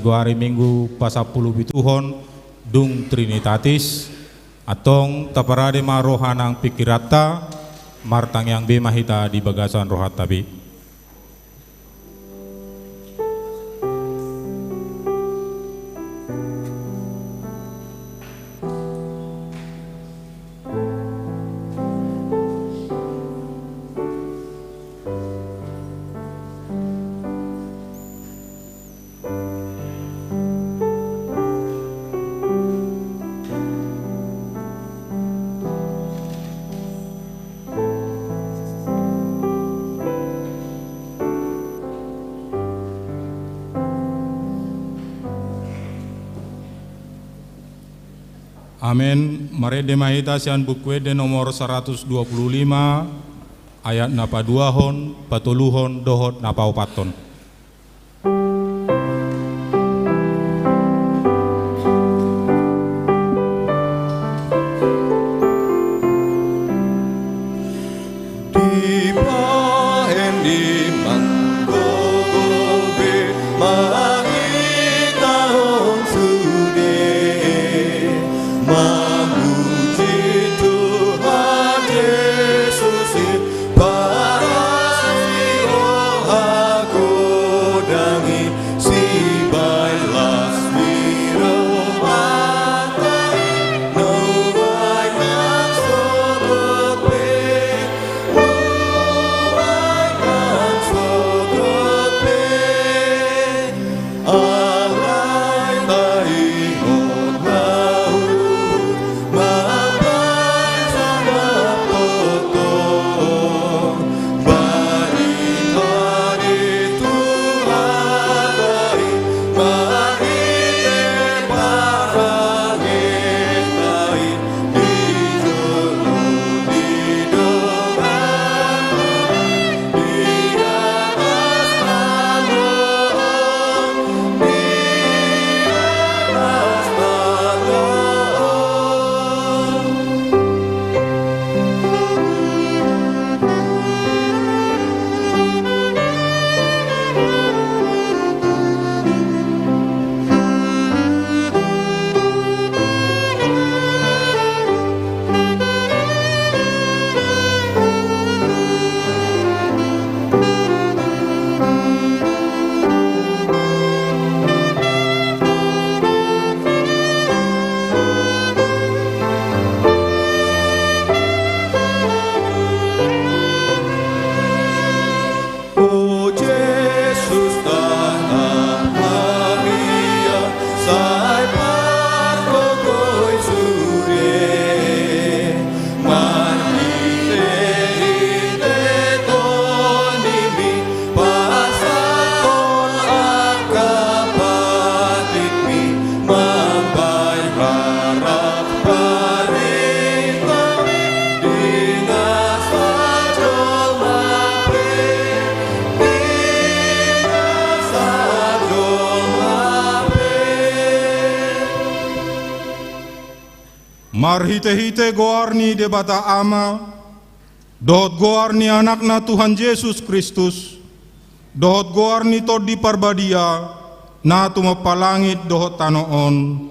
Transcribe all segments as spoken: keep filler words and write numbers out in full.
Tu ari Minggu pasampulu pituhon dung Trinitatis, antong taparade ma roha nang pingkiranta, martangiang be ma hita di bagasan rohanta be. Amen. Marende ma hita sian Buku Ende nomor saratus dua pulu lima, ayat na paduahon, patoluhon dohot na paopathon. Dibahen i manggogo be ma hita on sude, mamuji Tuhan Jesus i, parasi roha godang i, sibaen las ni rohanta i, nuaeng nang sogot pe. O Jesus, tangan hami on sai pargogoi sude, marhitehite tondimi, pasahathon angka patikmi, mambahen rarap parentami di nasa jolma pe, di nasa jolma pe. Marhitehite goar ni Debata Ama, dohot goar ni Anakna Tuhan Jesus Kristus, dohot goar ni Tondi Parbadia, na tumompa langit dohot tano on.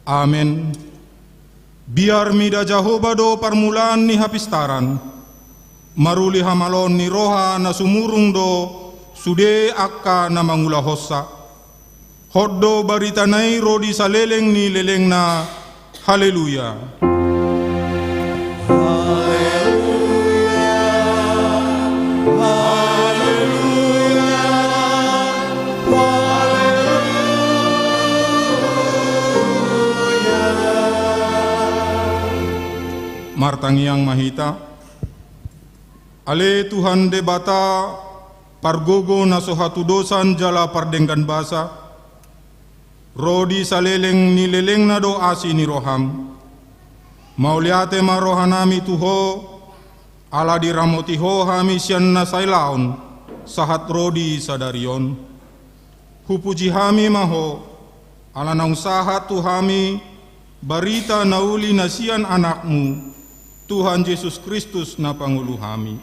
Amen. Biar mida Jahowa do parmulaan ni hapistaran, maruli hamaloon ni roha na sumurung do sude angka na mangulahonsa. Hot do baritana i ro di saleleng ni lelengna. Haleluya. Haleluya. Haleluya. Haleluya. Martangiang ma hita. Ale Tuhan Debata, pargogo na so hatudosan jala pardenggan basa, ro di saleleng ni lelengna do asi ni roham. Mauliate ma rohanami tu Ho, ala diramoti Ho hami sian na sailaon, sahat ro di sadari on. Hupuji hami ma Ho, ala naung sahat tu hami barita na uli na sian Anakmu, Tuhan Jesus Kristus na pangolu hami.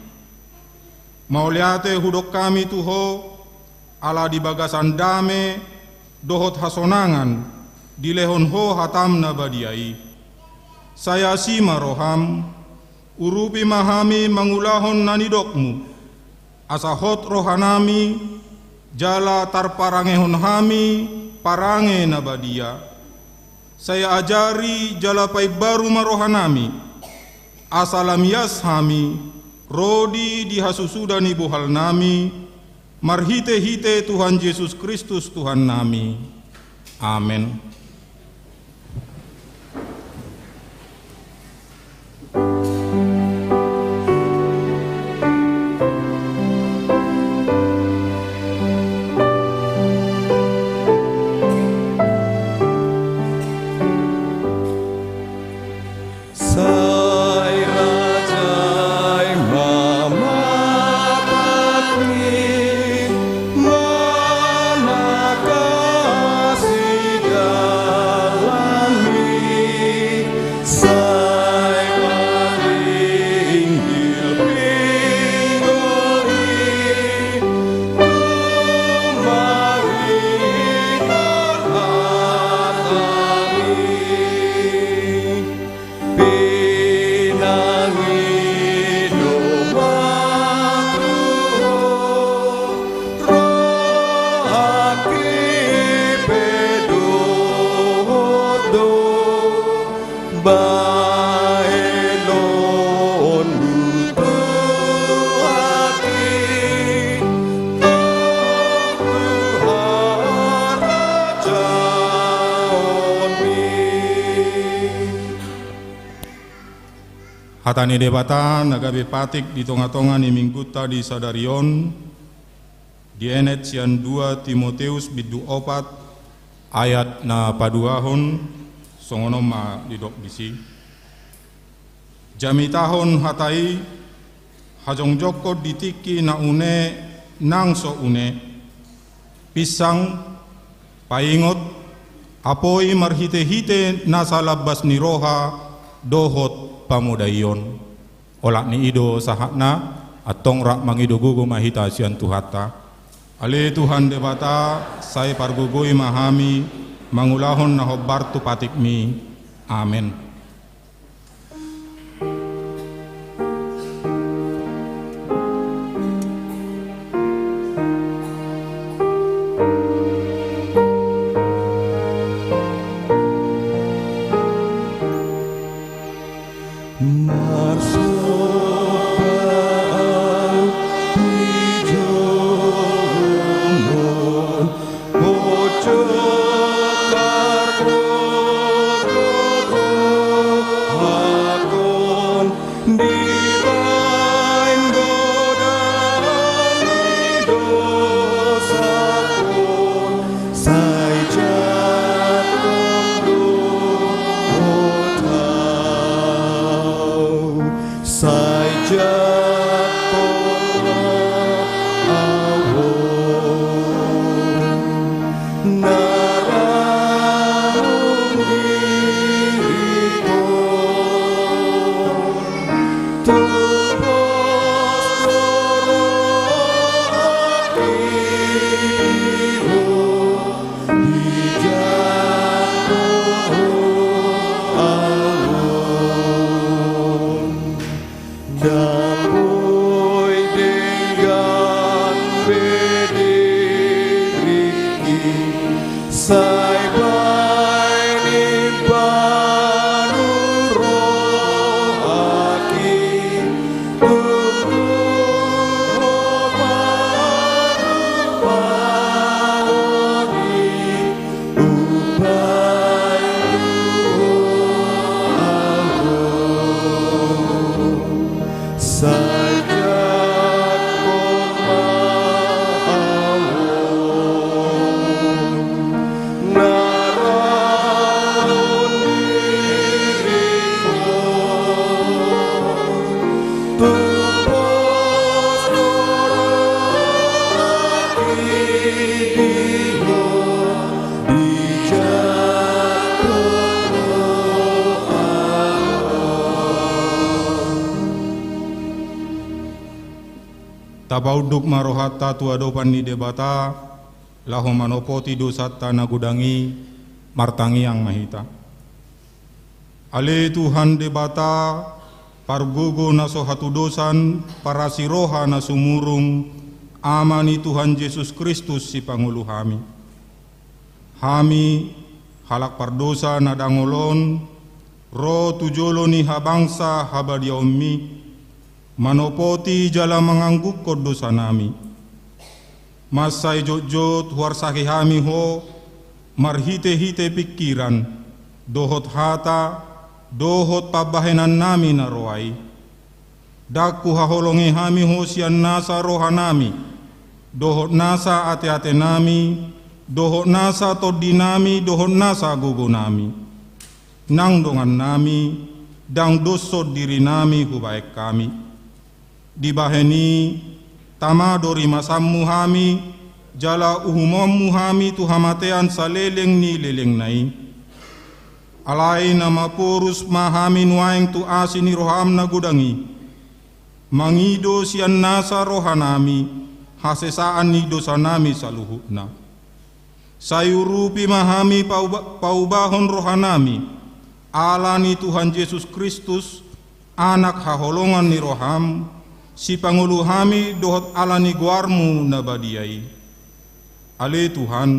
Mauliate hudok hami tu Ho, ala di bagasan dame, dohot hasonangan dilehon Ho hataM na badia i. Sai asi ma rohaM, urupi ma hami mangulahon na nidokMu, asa hot rohanami, jala tarparangehon hami parange na badia. Sai ajari jala paimbaru ma rohanami, asa lam ias hami, rodi di hasusuda ni bohalnami, marhite-hite Tuhan Jesus Kristus Tuhannami. Amen. Sai rajai ma mapatmi, manangkasi dalanmi, sai maringgil pinggoli, tumangihon hatami. Pinangido ma tu Ho, rohangki pe dohot do, bahenonmu tu hami, tong tu harajaonmi. Hata ni Debata na gabe patik di tonga-tonga ni Minggunta di sadari on, dienet sian dua Timoteus bindu opat ayat na paduahon, songon on ma didok disi. Jamitahon hata i, hajongjongkon di tingki na une nang so une. Pinsang, paingot, apoi marhite-hite nasa lambas ni roha dohot pamodaion. Olat ni i do sahatna, antong rap mangido gogo ma hita sian Tuhanta. Ale Tuhan Debata, sai pargogoi ma hami mangulahon na hombar tu patikmi. Amen. Marsoba ahu di jolom on, pojok targogo rohakon, dibahen godang ni dosakon, sai jatpon do hot ahu. Sai jatpon ma ahu, na ramun diringkon, tu pos do rohangki di Ho. Dijalo Ho ahu, ndang boi denggan be diringki, sai bahen imbaru rohangki. Tung tu Ho marupahon i, umbahen tu Ho ahu, sai jatpon ma ahu. Na ramun diringkon, tu pos do rohangki di Ho, dijalo Ho ahu. Tapaunduk ma rohanta tu adopan ni Debata. laho manopoti dosanta na godang i, martangiang ma hita. Ale Tuhan Debata, pargogo na so hatudosan, parasi roha na sumurung, Ama ni Tuhan Jesus Kristus sipangolu hami. Hami, halak pardosa na dangol on, ro tu jolo ni habangsa habadiaonmi, manopoti jala manganggukkon dosanami. Mansai jotjot huarsahi hami ho, marhitehite pingkiran, dohot hata, dohot pambahenannami na roa i. Ndang huhaholongi hami ho sian nasa rohanami, dohot nasa ateatenami, dohot nasa tondinami, dohot nasa gogonami. Nang dongannami, ndang doshon dirinami hubahen hami. Dibahen i, tama do rimasanmu hami, jala uhumonmu hami tu hamatean saleleng ni lelengna i. Alai na maporus ma hami nuaeng tu asi ni roham na godang i, mangido sian nasa rohanami, hasesaan ni dosanami saluhutna. Sai urupi ma hami pauba-, paubahon rohanami, ala ni Tuhan Jesus Kristus, Anak haholongan ni roham, sipangolu hami dohot ala ni goarmu na badia i. Ale Tuhan,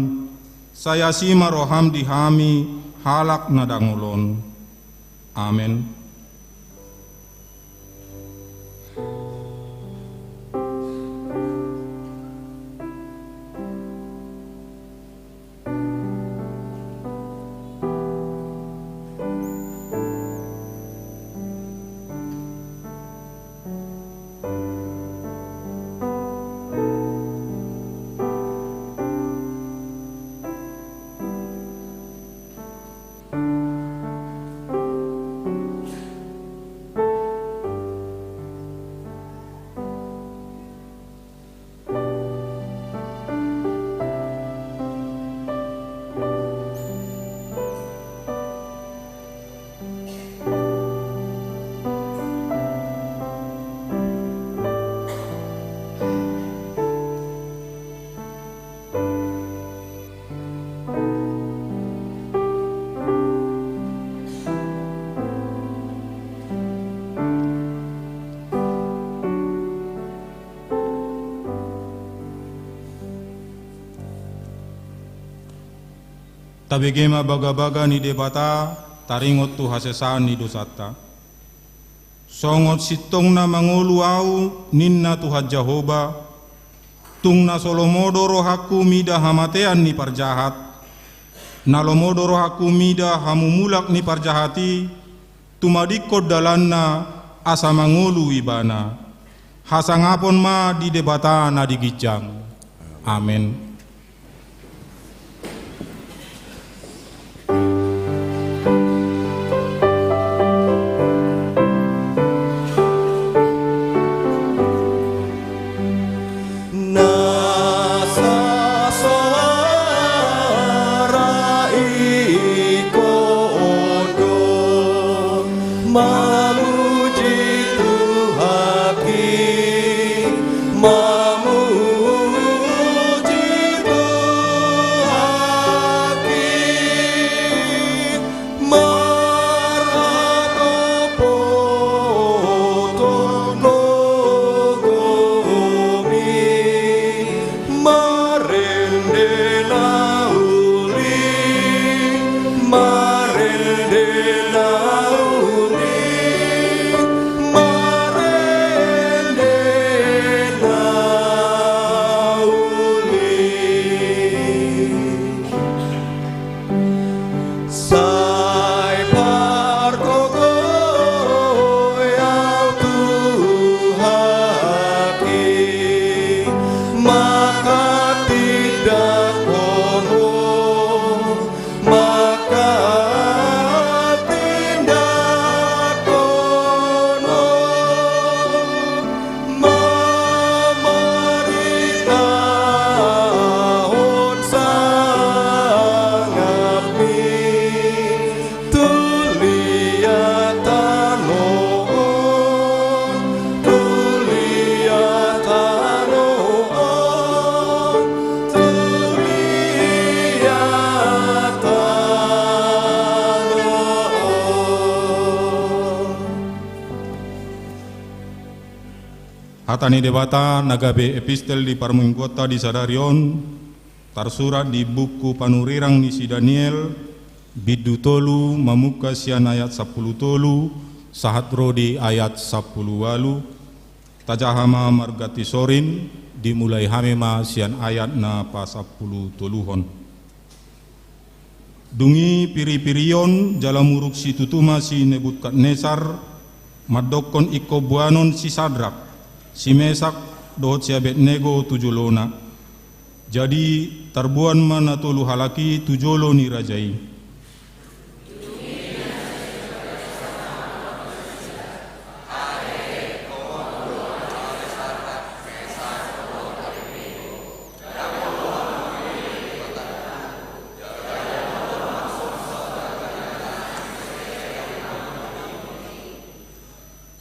sai asi ma roham di hami halak na dangol on. Amen. Tabege ma bagabaga ni Debata, taringot tu hasesaan ni dosanta. Songon sintongna mangolu ahu, ninna Tuhan Jahowa, tung na so lomo do rohangku mida hamatean ni parjahat, na lomo do rohangku mida hamumulak ni parjahat i, tumadingkon dalanna asa mangolu ibana. Hasangapon ma di Debata na di ginjang. Amen. Na sasara ingkon do mamuji Tuhan i, mamuji Hata ni Debata na gabe epistel di parmingguonta di sadari on, tarsurat di buku panurirang ni si Daniel, bindu tolu, mamungka sian ayat sampulu tolu sahat ro di ayat sampulu ualu. Tajaha ma marganti sorin, dimulai hami ma sian ayat na pasampulu toluhon. Dung i piripirion jala muruk situtu ma si Nebukadnesar, mandokkon ingkon boanon si Sadrak, si Mesak, dohot si Abednego tu jolona. Jadi tarboan ma na tolu halak i tu jolo ni raja i.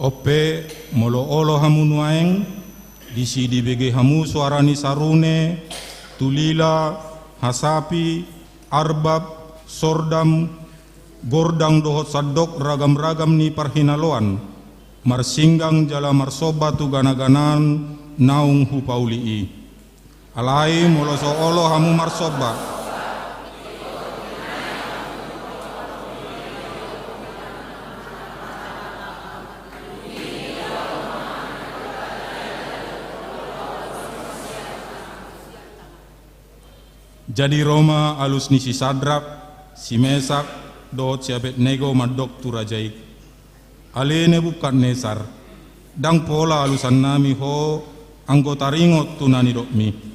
On pe, molo olo hamu nuaeng, disi dibege hamu soara ni sarune, tulila, hasapi, arbab, sordam, gordang dohot sandok ragamragam ni parhinaloan, marsinggang jala marsomba tu ganaganaan naung hupauli i. Alai molo so olo hamu marsomba. Jadi ro ma alus ni si Sadrak, si Mesak, dohot si Abednego mandok tu raja i: Ale Nebukadnesar, ndang pola alusannami ho, anggo taringot tu na nidokmi.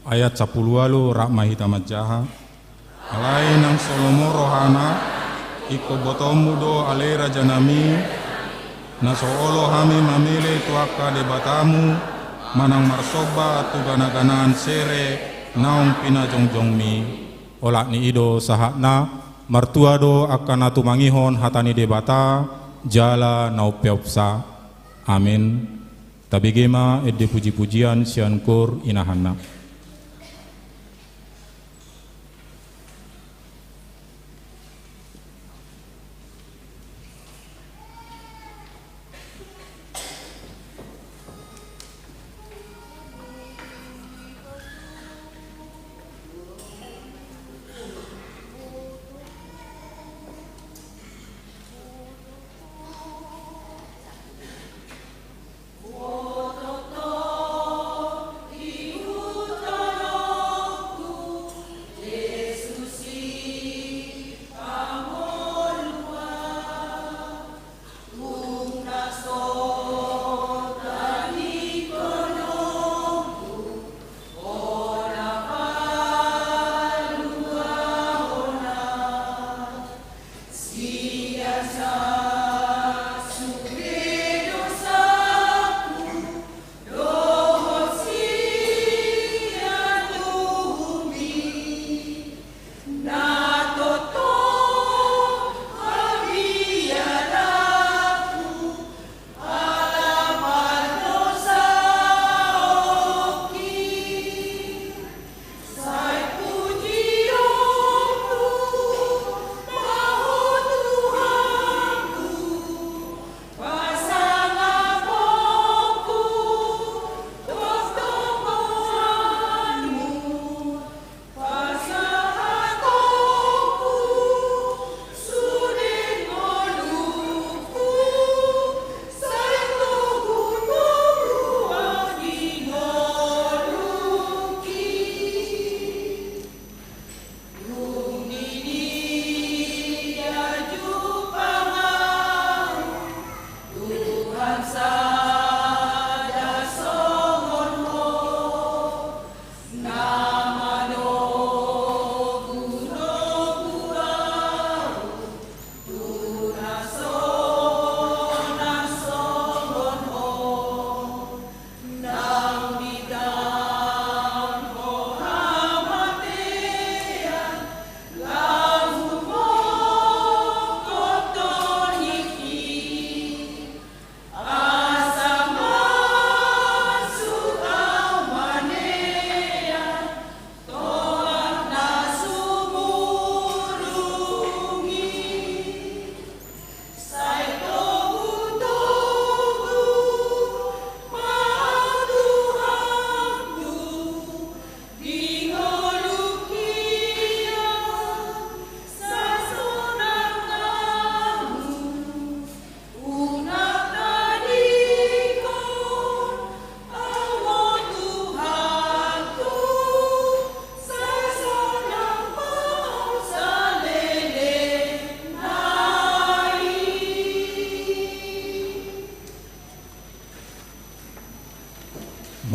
Ayat sampulu ualu, rap ma hita manjaha. Alai nang so lomo rohana, ingkon botoonmu do ale rajanami, na so olo hami mamele tu angka debatamu, manang marsomba tu ganaganaan sere naung pinajongjongmi. Olat ni i do sahatna. Martua do angka na tumangihon hata ni Debata, jala na umpeopsa. Amin. Tabege ma ende pujipujian sian koor inahanna.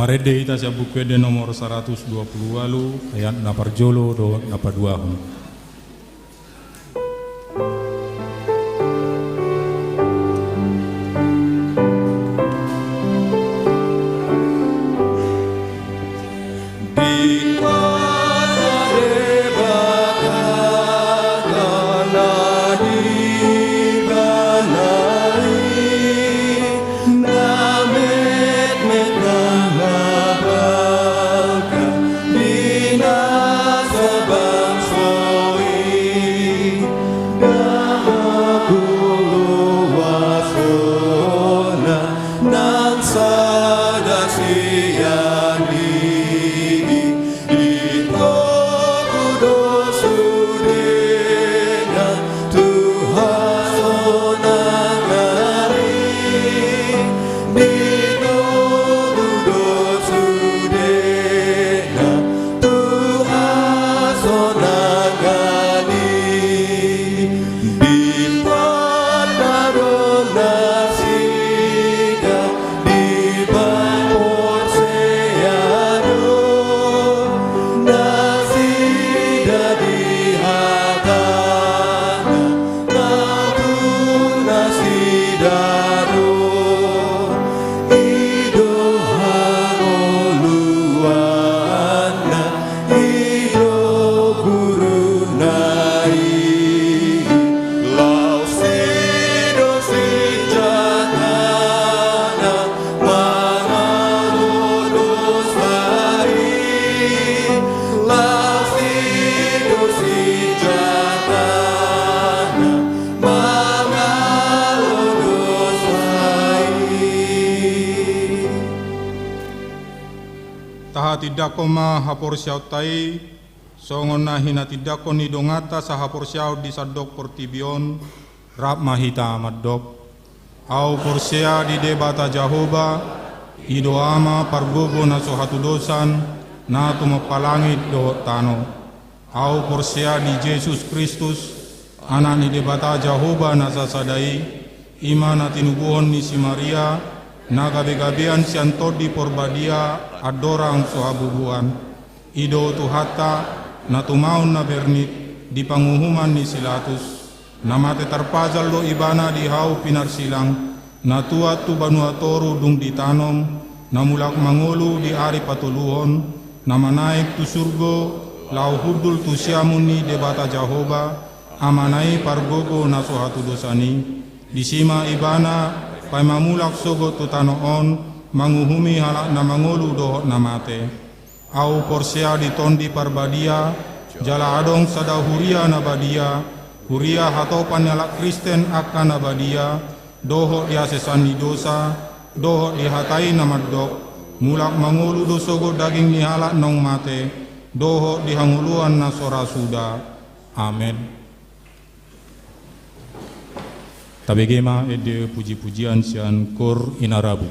Marende hita sian Buku Ende nomor saratus dua pulu ualu, ayat na parjolo dohot na paduahon. Di kota Debata na di Ibana i, na metmet na balga di nasa bangso i, ndang huloas hona nang sada sian i. Di togu do sudena tu hasonangan i, di togu do sudena tu hasonangan i. Di panda do nasida, di panda porsea do nasida, di hatana nang tu nasida do. I do hangoluanna, i do guruna i. Laos i do sinjatana mangalo dosa i. Laos i do sinjatana mangalo dosa i. Tahatindangkon ma haporseaonta i, songon na hinatindangkon ni donganta sahaporseaon di sandok portibi on. Rap ma hita mandok. Ahu porsea di Debata Jahowa, i do Ama pargogo na so hatudosan, na tumompa langit dohot tano. Ahu porsea di Jesus Kristus, Anak ni Debata Jahowa na sasada i, i ma na tinubuhon ni si Maria, na gabegabean sian Tondi Porbadia, andorang so habubuhan. I do Tuhanta, na tumaon na bernit di panguhuman ni si Latus. Na mate tarpajal do Ibana di hau pinarsilang, na tuat tu banua toru dung ditanom, na mulak mangolu di ari patoluhon, na manaek tu surgo, laho hundul tu siamun ni Debata Jahowa, Amana i pargogo na so hatudosan i. Disi ma Ibana, paima mulak sogot tu tano on, manguhumi halak na mangolu dohot na mate. Ahu porsea di Tondi Parbadia, jala adong sada huria na badia, huria hatopan ni halak Kristen angka na badia, dohot di hasesan ni dosa, dohot di hata i na mandok, mulak mangolu do sogot daging ni halak naung mate, dohot di hangoluan na so ra suda. Amen. Tabege ma ende pujipujian sian Koor Inarabu.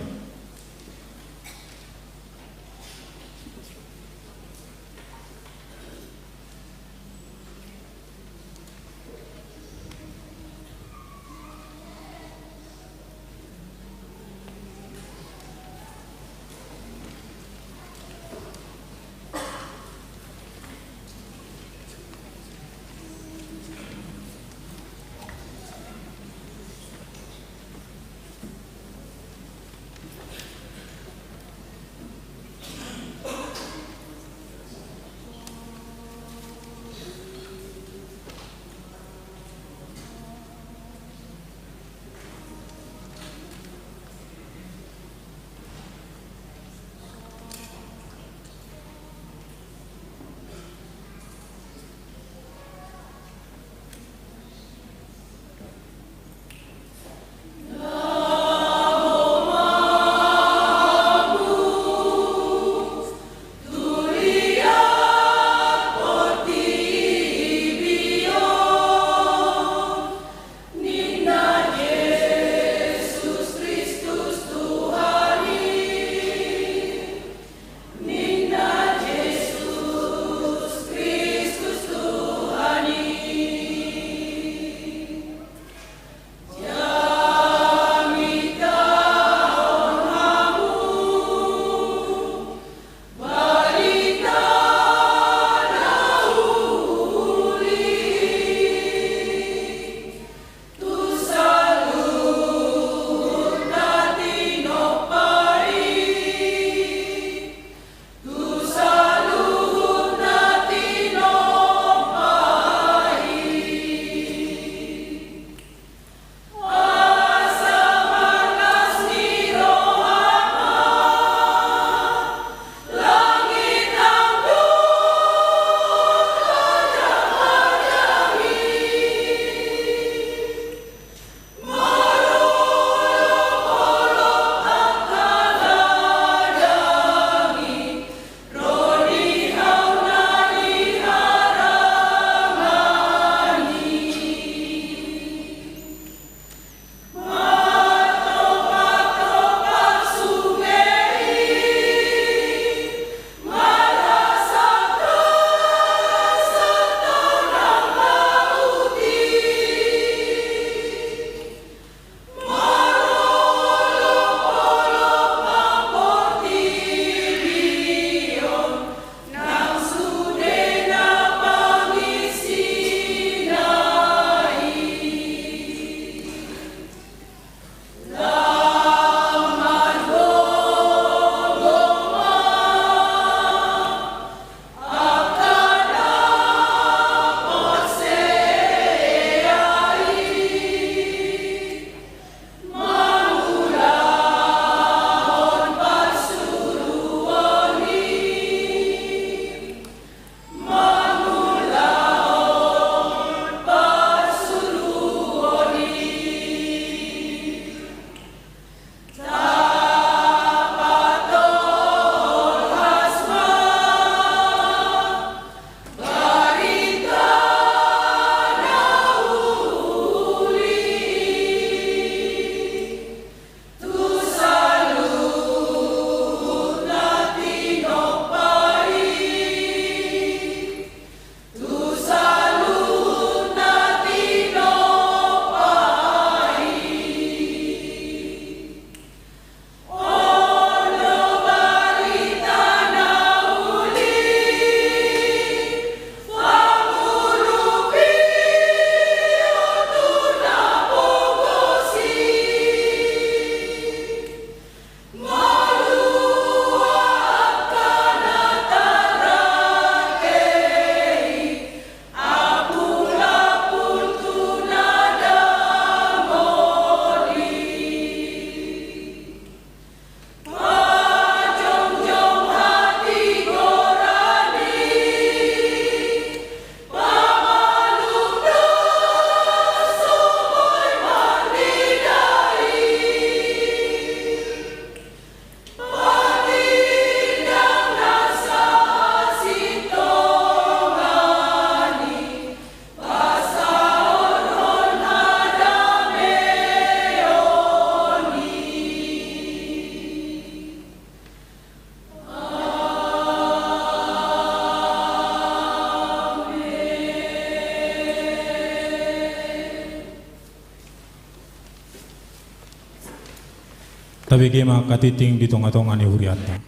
Tabege ma angka tingting di tonga-tonga ni hurianta.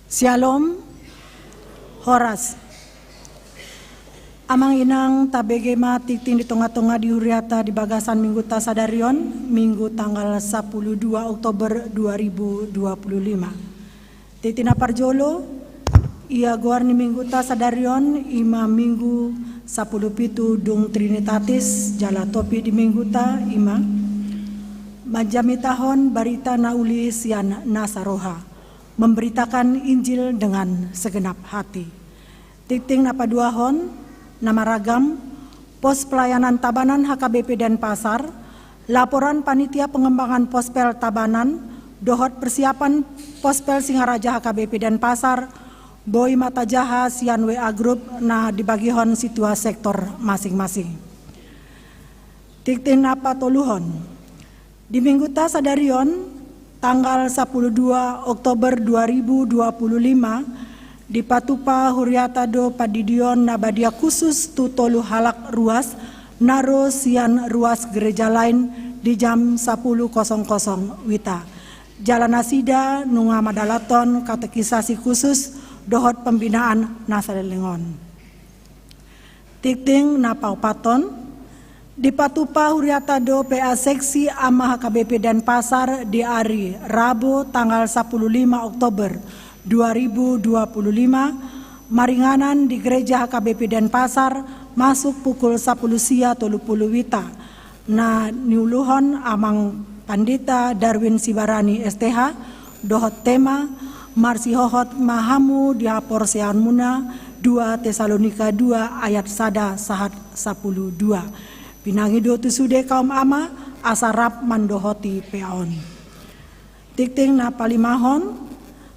Syalom. Horas. Amang inang, tabege ma tingting di tonga-tonga di hurianta di bagasan mingguta sadari on, Minggu tanggal sapuluh dua Oktober dua ribu dua puluh lima. Tingting na parjolo, ia goar ni mingguta sadari on, ima Minggu sapuluh pitu dung Trinitatis, jala topik di mingguta, ima manjamitahon barita na uli sian nasa roha, memberitakan Injil dengan segenap hati. Tingting na paduahon, na maragam, pos pelayanan Tabanan H K B P Denpasar, laporan panitia pengembangan pospel Tabanan, dohot persiapan pospel Singaraja H K B P Denpasar, boi ma tajaha sian W A grup na dibagihon situa sektor masing-masing. Tingting na patoluhon. Di mingguta sadari on, tanggal sapuluh dua Oktober dua ribu dua puluh lima, dipatupa hurianta do pandidion na badia khusus tu tolu halak ruas, na ro sian ruas gereja lain di jam sapuluh kosong kosong wita. Jala nasida nunga mandalathon katekisasi khusus dohot pembinaan na saleleng on. Tingting na paopathon, dipatupa hurianta do P A Seksi Ama H K B P Denpasar di ari Rabu tanggal sapuluh lima Oktober dua ribu dua puluh lima, maringanan di Gereja H K B P Denpasar masuk pukul sapuluh sia tolu puluh wita. Na niuluhon Amang Pandita Darwin Sibarani S T H, dohot tema, marsihohot ma hamu di haporseaonmuna, dua Tesalonika dua ayat sada sahat sapuluh dua. Pinangido tu sude kaum ama, asa rap mandohoti P A on. Tingting na palimahon,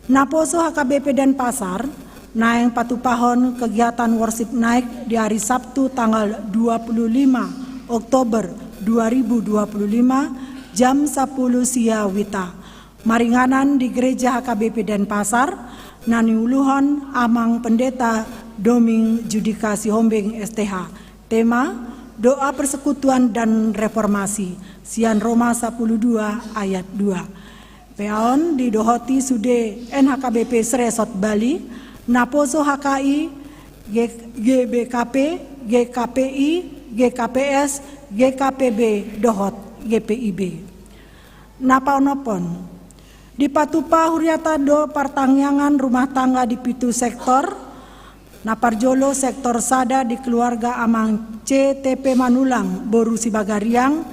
naposo H K B P Denpasar, naeng patupahon kegiatan worship night di ari Sabtu tanggal dua puluh lima Oktober dua ribu dua puluh lima, jam sapuluh sia wita. Maringanan di Gereja H K B P Denpasar, na niuluhon Amang Pendeta Doming Judika Sihombing S T H. Tema, Doa Persekutuan dan Reformasi, sian Roma sapuluh dua ayat dua. P A on didohoti sude N H K B P se-Resort Bali, naposo H K I, G-, G B K P, G K P I, G K P S, G K P B, dohot G P I B. Na paonomhon, dipatupa hurianta do partangiangan rumah tangga di pitu sektor, na parjolo sektor sada di keluarga Amang C T P Manulang, boru Sibagariang,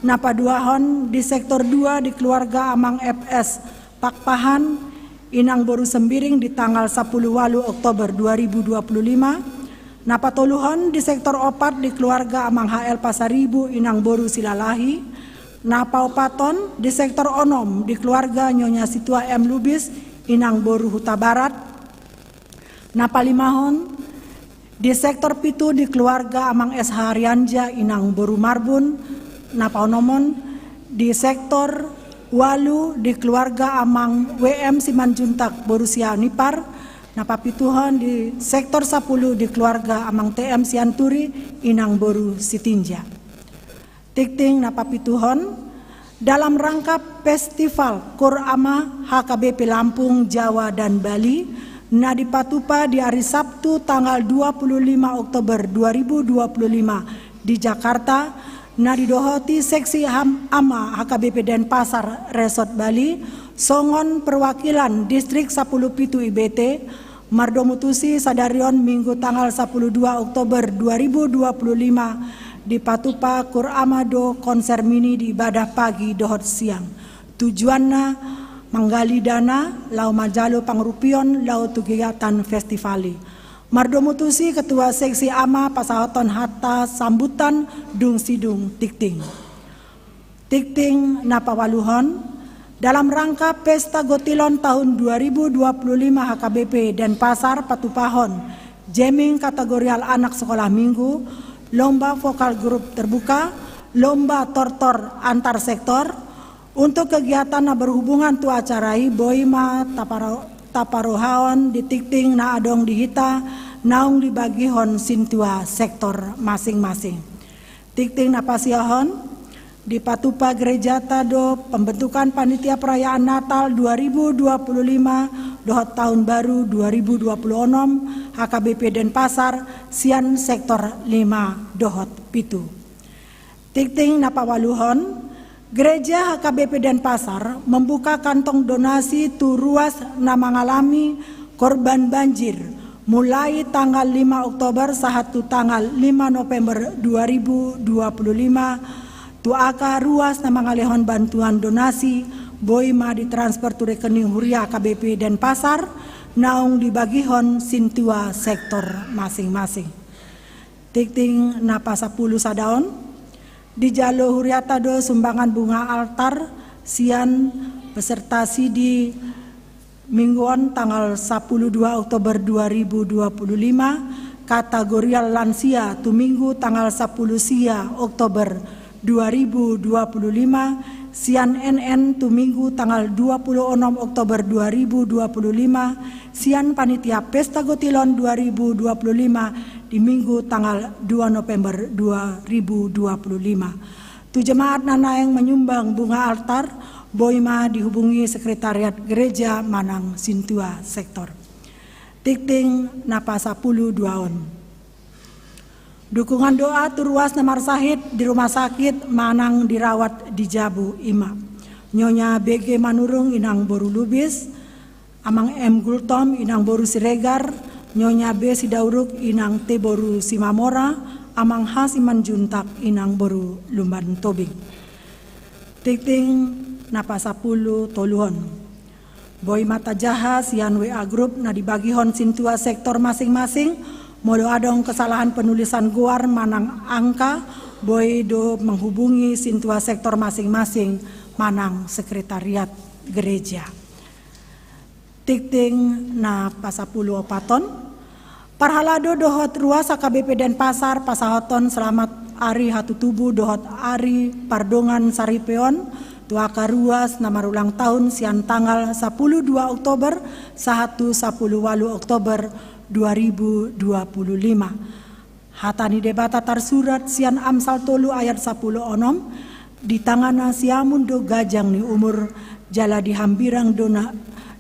na paduahon di sektor dua di keluarga Amang F S Pakpahan, inang boru Sembiring di tanggal sapuluh walu Oktober dua ribu dua puluh lima, na patoluhon di sektor opat di keluarga Amang H L Pasaribu, inang boru Silalahi, na paopathon di sektor onom di keluarga Nyonya Situa M Lubis, inang boru Hutabarat, na palimahon di sektor pitu di keluarga Amang S H Rianja, inang boru Marbun, na paonomhon di sektor walu di keluarga Amang W M Simanjuntak, boru Sianipar, na papituhon di sektor sapuluh di keluarga Amang T M Sianturi, inang boru Sitinja. Tingting na papituhon, dalam rangka Festival Kur Ama H K B P Lampung, Jawa, dan Bali, na dipatupa di ari Sabtu tanggal dua puluh lima Oktober dua ribu dua puluh lima di Jakarta, na didohoti Seksi Ham-, Ama H K B P Denpasar Resort Bali, songon perwakilan Distrik sapuluh pitu I B T, mardomu tusi sadari on Minggu tanggal sapuluh dua Oktober dua ribu dua puluh lima, dipatupa Kur Ama do konser mini di ibadah pagi dohot siang. Tujuanna manggali dana, laho manjalo pangurupion, laho tu kegiatan festival i. Mardomu tusi Ketua Seksi Ama pasahathon hata sambutan dung sidung tingting. Tingting na paualuhon, dalam rangka Pesta Gotilon tahun dua ribu dua puluh lima H K B P Denpasar patupahon jamming kategorial anak sekolah minggu, lomba vokal grup terbuka, lomba tortor antar sektor. Untuk kegiatan na berhubungan tu acara i, boi ma taparo-, taparohaon di tingting na adong di hita naung dibagihon sintua sektor masing-masing. Tingting na pasaothon, dipatupa gerejata do pembentukan panitia perayaan Natal dua ribu dua puluh lima dohot tahun baru dua ribu dua puluh enam H K B P Denpasar sian sektor lima dohot pitu. Tingting na paualuhon, Gereja H K B P Denpasar membuka kantong donasi tu ruas na mangalami korban banjir mulai tanggal lima Oktober sahat tu tanggal lima November dua ribu dua puluh lima, tu angka ruas na mangalehon bantuan donasi boi ma ditransfer tu rekening huria H K B P Denpasar naung dibagihon sintua sektor masing-masing. Tingting na pasampulu sadaon, dijalo huriata do sumbangan bunga altar sian peserta sidi minggu on tanggal sampulu dua Oktober dua ribu dua puluh lima, kategorial lansia tu minggu tanggal sampulu sia Oktober dua ribu dua puluh lima, sian N N tu minggu tanggal dua puluh enam Oktober dua ribu dua puluh lima, sian panitia Pesta Gotilon dua ribu dua puluh lima di minggu tanggal dua November dua ribu dua puluh lima. Tu jemaat na naeng menyumbang bunga altar, boi ma dihubungi sekretariat gereja manang sintua sektor. Tingting na pasampulu duaon. Dukungan doa tu ruas na marsahit di rumah sakit manang dirawat di jabu, i ma Nyonya B G Manurung inang boru Lubis, Amang M Gultom inang boru Siregar, Nyonya B Sidauruk inang T boru Simamora, Amang H Simanjuntak inang boru Lumban Tobing. Tingting na pasampulu toluhon. Boi ma tajaha sian W A grup na dibagihon sintua sektor masing-masing, molo adong kesalahan penulisan goar manang angka, boi do menghubungi sintua sektor masing-masing manang sekretariat gereja. Tingting na pasampulu opaton. Parhalado dohot ruas H K B P Denpasar pasahathon selamat ari hatutubu dohot ari pardongan saripeon tu angka ruas na marulang tahun sian tanggal sampulu dua Oktober sahat tu sampulu ualu Oktober dua ribu dua puluh lima. Hata ni Debata tarsurat sian Amsal tolu ayat sampulu onom, ditangana siamun do ganjang ni umur, jala dihambirang do na,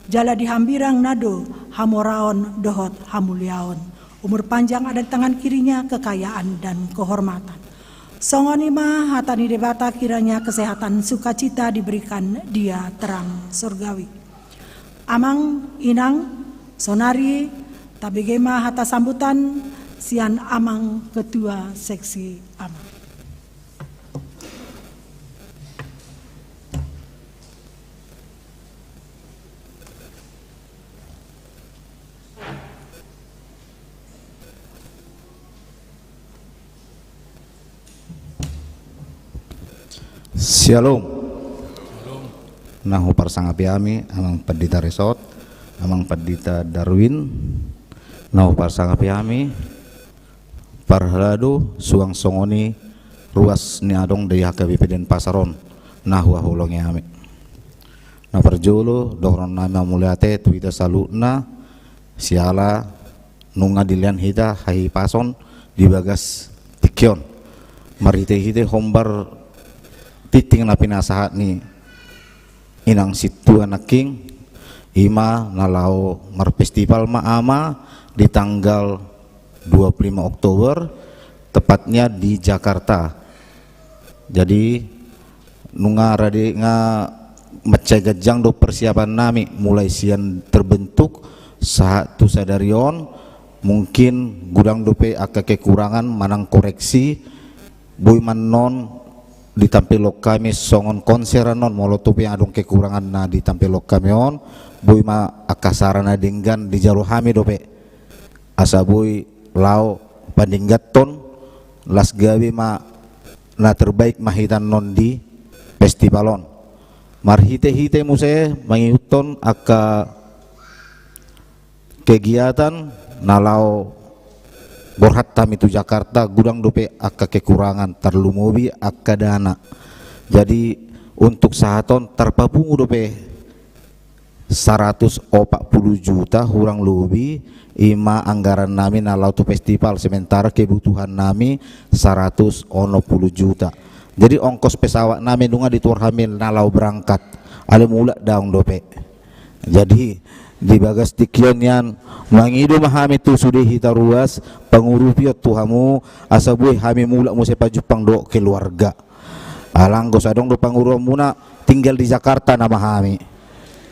jala dihambirangna do hamoraon dohot hamuliaon. Umur panjang ada di tangan kirinya, kekayaan dan kehormatan. Songon i ma hata ni Debata, kiranya kesehatan sukacita diberikan dia terang surgawi. Amang, inang, sonari tabege ma hata sambutan sian amang ketua seksi amang. Syalom. Na huparsangapi hami, Amang Pandita Resort, Amang Pandita Darwin, na huparsangapi hami, parhalado suang songon i ruas ni adong di H K B P Denpasar on, na huhaholongi hami. Na parjolo, dohonon nami ma mauliate tu hita saluhutna, siala nunga dilehon hita hahipason di bagas tingki on. Marhitehite hombar tingting na pinasahat ni inang sintua nangkin, i ma na laho marfestival ma ama di tanggal dua puluh lima Oktober, tepatnya di Jakarta. Jadi, nunga rade, nga mansai ganjang do persiapan nami, mulai sian terbentuk sahat tu sadari on, mungkin godang dope angka kekurangan manang koreksi, boi ma annon ditampilhon hami songon konser annon, molo dope adong kekurangan na ditampilhon hami on, boi ma angka saran na denggan dijalo hami dope. Asa boi laho pandengganhon, las gabe ma na terbaik ma hita annon di festival on. Marhitehite muse mangihuthon angka kegiatan na laho borhat hami tu Jakarta, godang dope angka kekurangan, tarlumobi angka dana. Jadi, untuk sahat on tarpapungu dope saratus opat pulu juta hurang lobi, ima anggaran nami na laho tu festival, sementara kebutuhan nami saratus onom pulu juta. Jadi ongkos pesawat nami nunga dituhor hami na laho berangkat, alai mulak daong dope. Jadi di bagas tingki on nian, mangido ma hami tu sude hita ruas, pangurupion tu hamu, asa boi hami mulak muse pajumpang dohot keluarga. Alai anggo so adong do panguruanmuna, tinggal di Jakarta nama hami.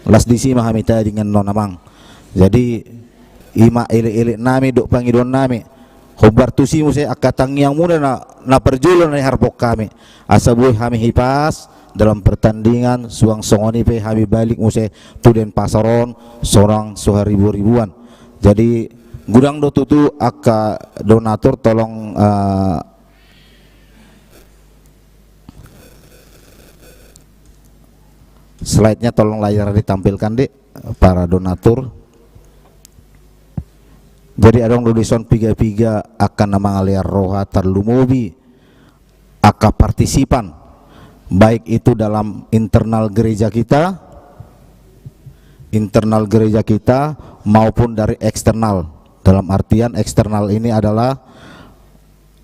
Las disi ma hami tading annon, amang. Jadi ima elek-elek nami dohot pangidoan nami. Hombar tusi muse angka tangiangmuna na, na parjolo na diharapon hami. Asa boi hami hipas dalam pertandingan, suang songon i pe hami balik muse tu Denpasar on, sonang so haribu-ribuan. Jadi godang do tutu angka donatur, tolong, eh, slide-nya tolong layar ditampilkan, Dek, para donatur. Jadi adong do dison piga-piga angka na mangalean roha, tarlumobi angka partisipan, baik itu dalam internal gereja kita, internal gereja kita, maupun dari eksternal. Dalam artian eksternal ini adalah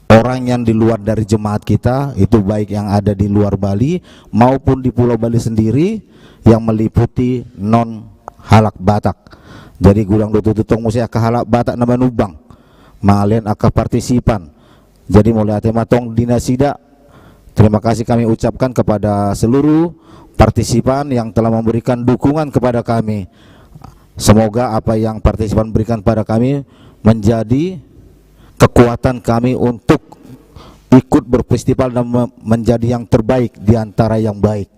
orang yang di luar dari jemaat kita, itu baik yang ada di luar Bali maupun di Pulau Bali sendiri, yang meliputi non halak Batak. Jadi godang do tutu tong muse angka halak Batak na manumbang, mangalean angka partisipan. Jadi mauliate ma tong di nasida. Terima kasih kami ucapkan kepada seluruh partisipan yang telah memberikan dukungan kepada kami. Semoga apa yang partisipan berikan pada kami menjadi kekuatan kami untuk ikut berfestival dan me-, menjadi yang terbaik di antara yang baik.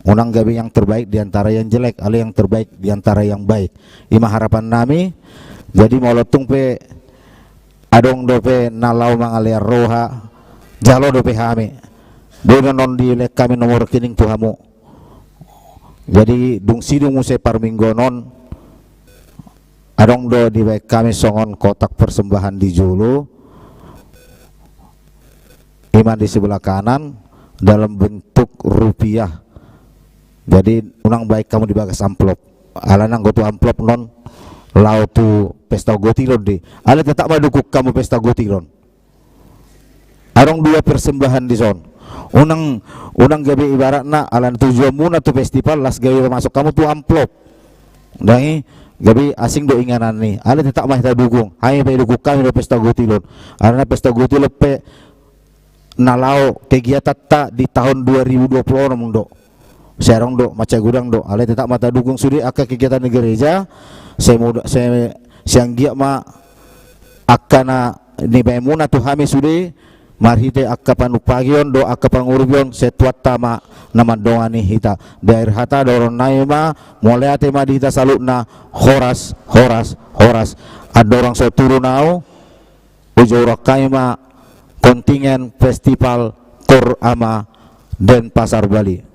Unang gabe yang terbaik di antara yang jelek, alai yang terbaik di antara yang baik. Ima harapan nami. Jadi molo tung pe adong dope na laho mangalean roha, jalo dope hami. Boi do annon dilehon hami nomor rekening tu hamu. Jadi dung sidung muse parmingguon on, adong do dibahen hami songon kotak persembahan di jolo, ima di sebelah kanan, dalam bentuk rupiah. Jadi unang bahen hamu di bagas amplop. Alana anggo tu amplop non laho tu Pesta Gotilon do i. Alai tetap ma dukung hamu Pesta Gotilon. Adong dua persembahan dison. Unang, unang gabe ibaratna alana tujuanmuna tu festival, las gabe masuk hamu tu amplop. Ndang i, gabe asing do inganan i. Alai tetap ma hita dukung. Hami pe dukung hami do Pesta Gotilon. Alana Pesta Gotilon pe na laho kegiatanta di tahun dua ribu dua puluh onom do. Sai adong do, mansai godang do, alai tetap ma tadukung sude angka kegiatan ni gereja. Sai muda, sai, sai anggiat ma angka na nibaenmuna tu hami sude, marhite angka panumpahion dohot angka pangurupion, sai Tuhanta ma na mandongani hita. Di akhir hata dohonon nami ma, mauliate ma di hita saluhutna, horas, horas, horas. Andorang so turun ahu, uju rohami ma kontingen Festival Koor Ama Denpasar, Bali.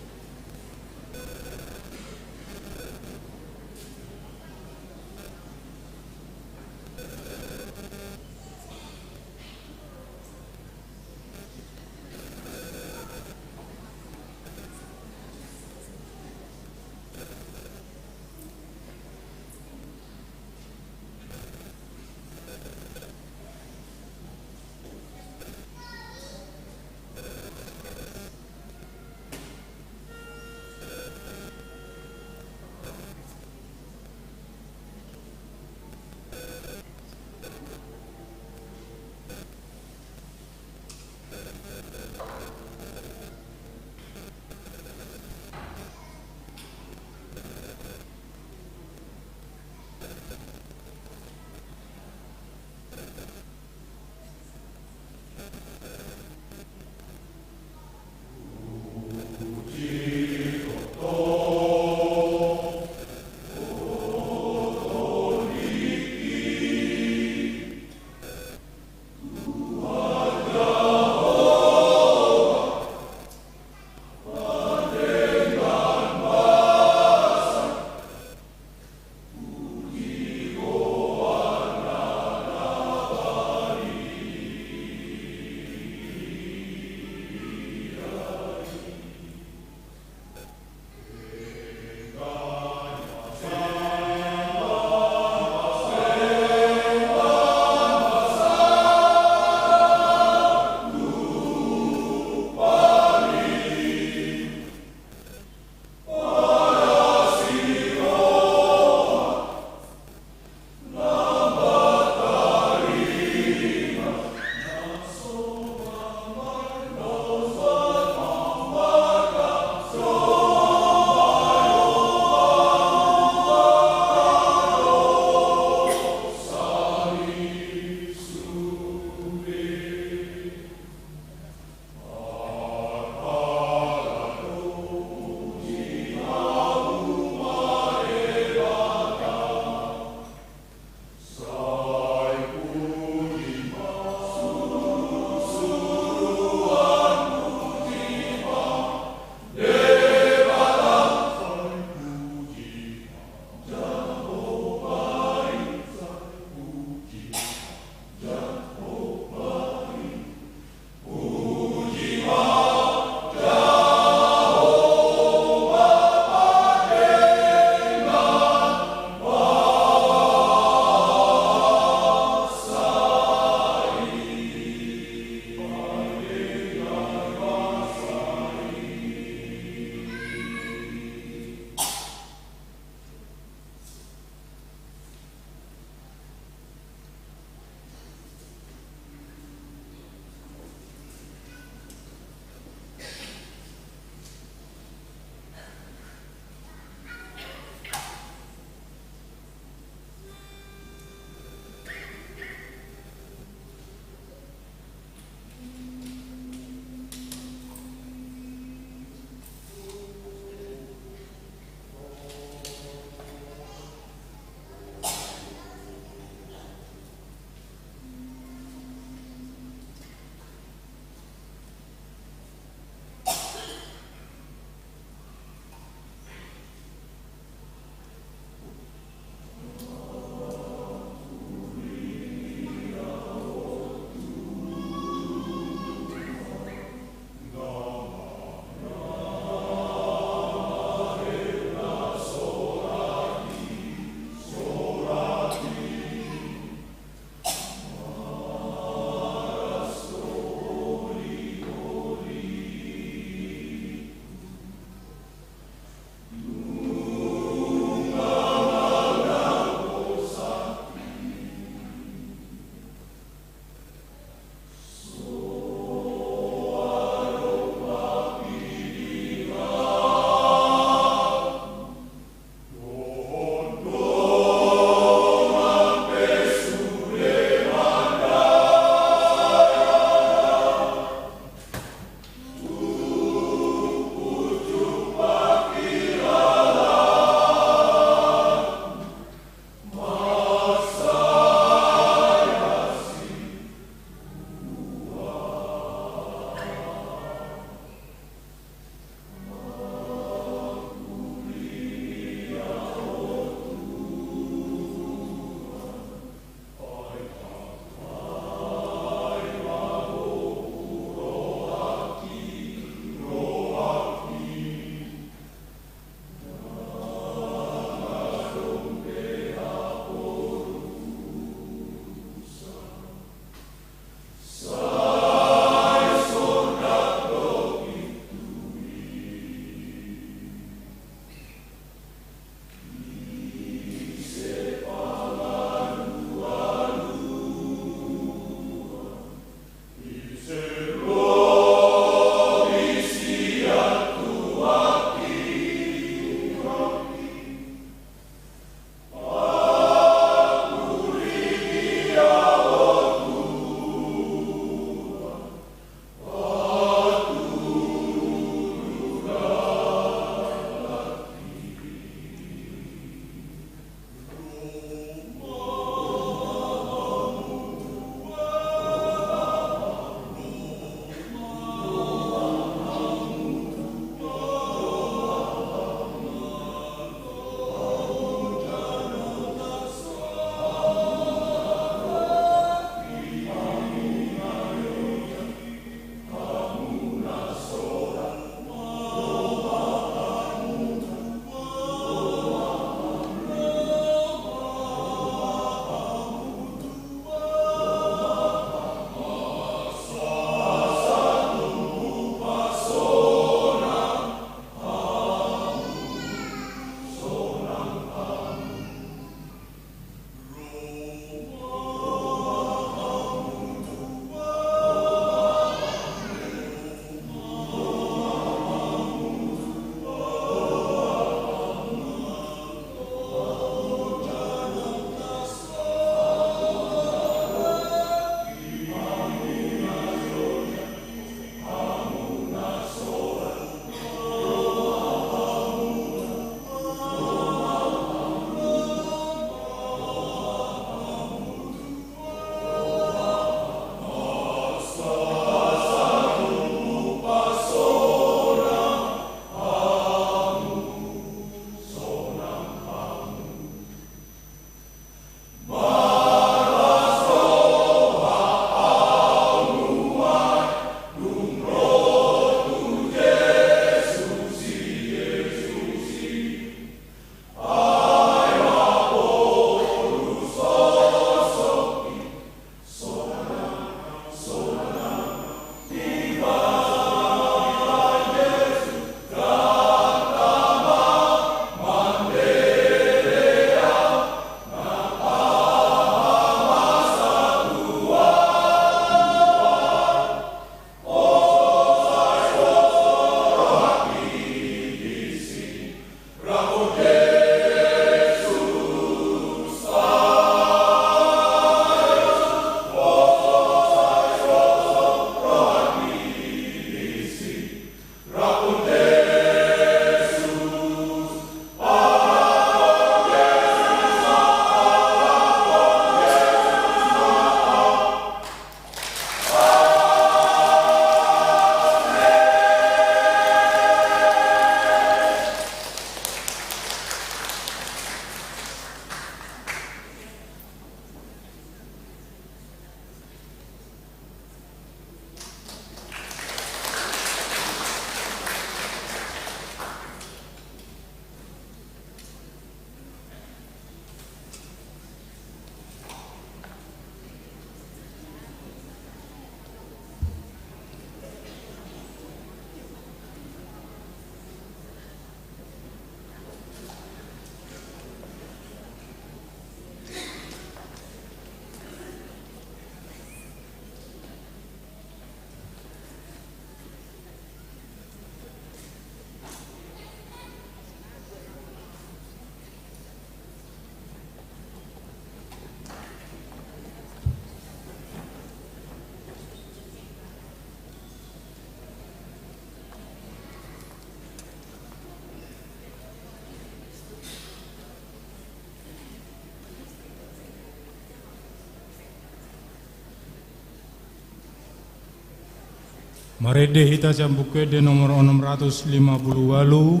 Marende hita sian Buku Ende nomor onom ratus lima pulu ualu,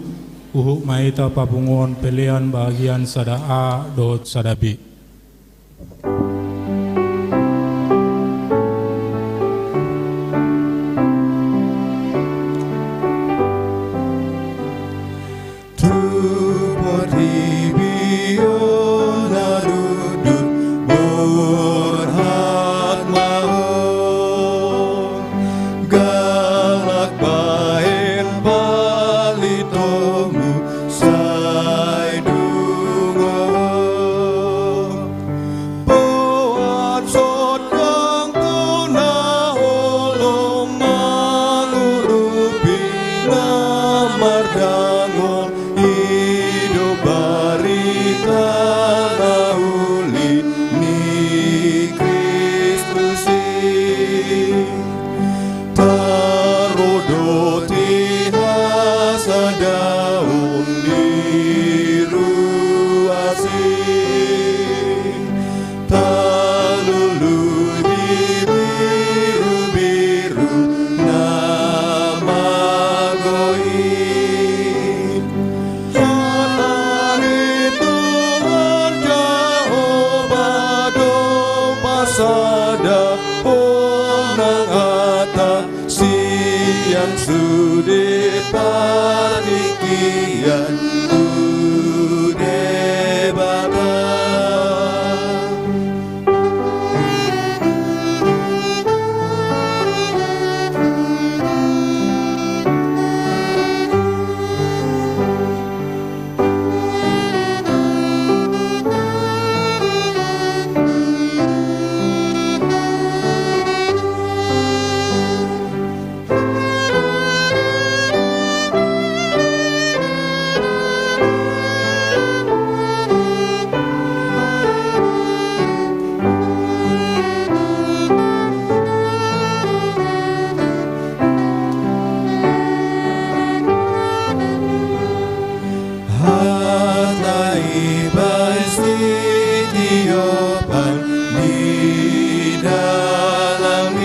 huhut ma hita papunguhon pelean bagian sada A dohot sada B. Tu portibi on na dutdut, borhat ma ho, galak bahen palitomu sai dungo ho. Boan sondangku na holom mangurupi na mardangol, i do barita na uli ni Kristus i. Tarodoti hasadaon ni ruas i, talului birubiru na mago i. Hata ni Tuhan Jahowa do pasada, o nang hata sian sude partingkian tu Debata. Hata i bahen sitiopan di dalan i,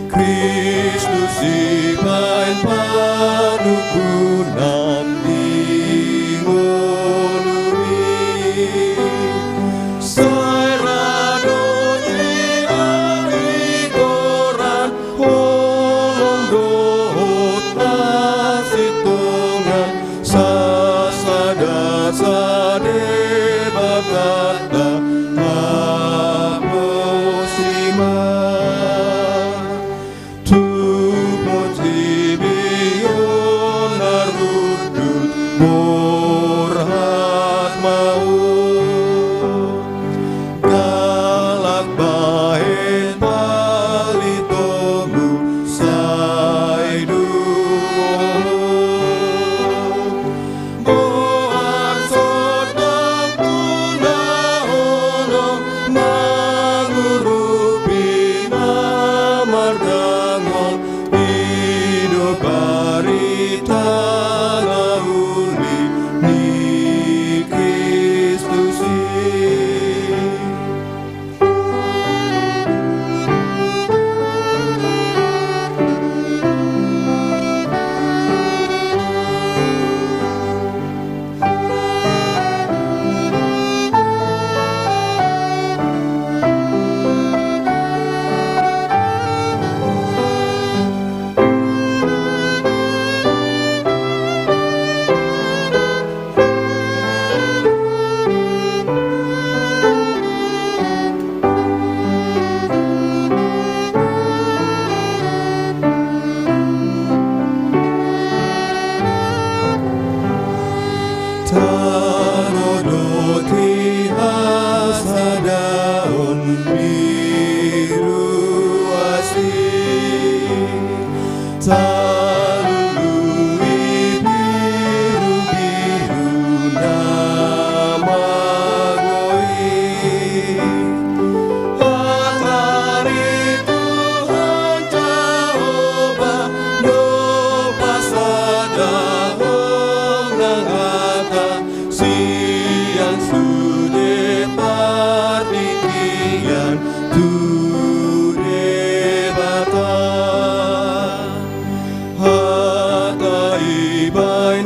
Kristus i bahen panungkunan di ngolu i. Sai ra do di hami goran, holong dohot hasintongan, sasada sadebata, haposi ma. Tu portibi on na rundut, borhat ma ho, galak bahen palitomu sai dungo ho. Boan sondangku na holom mangurupi na mardangol, i do barita na uli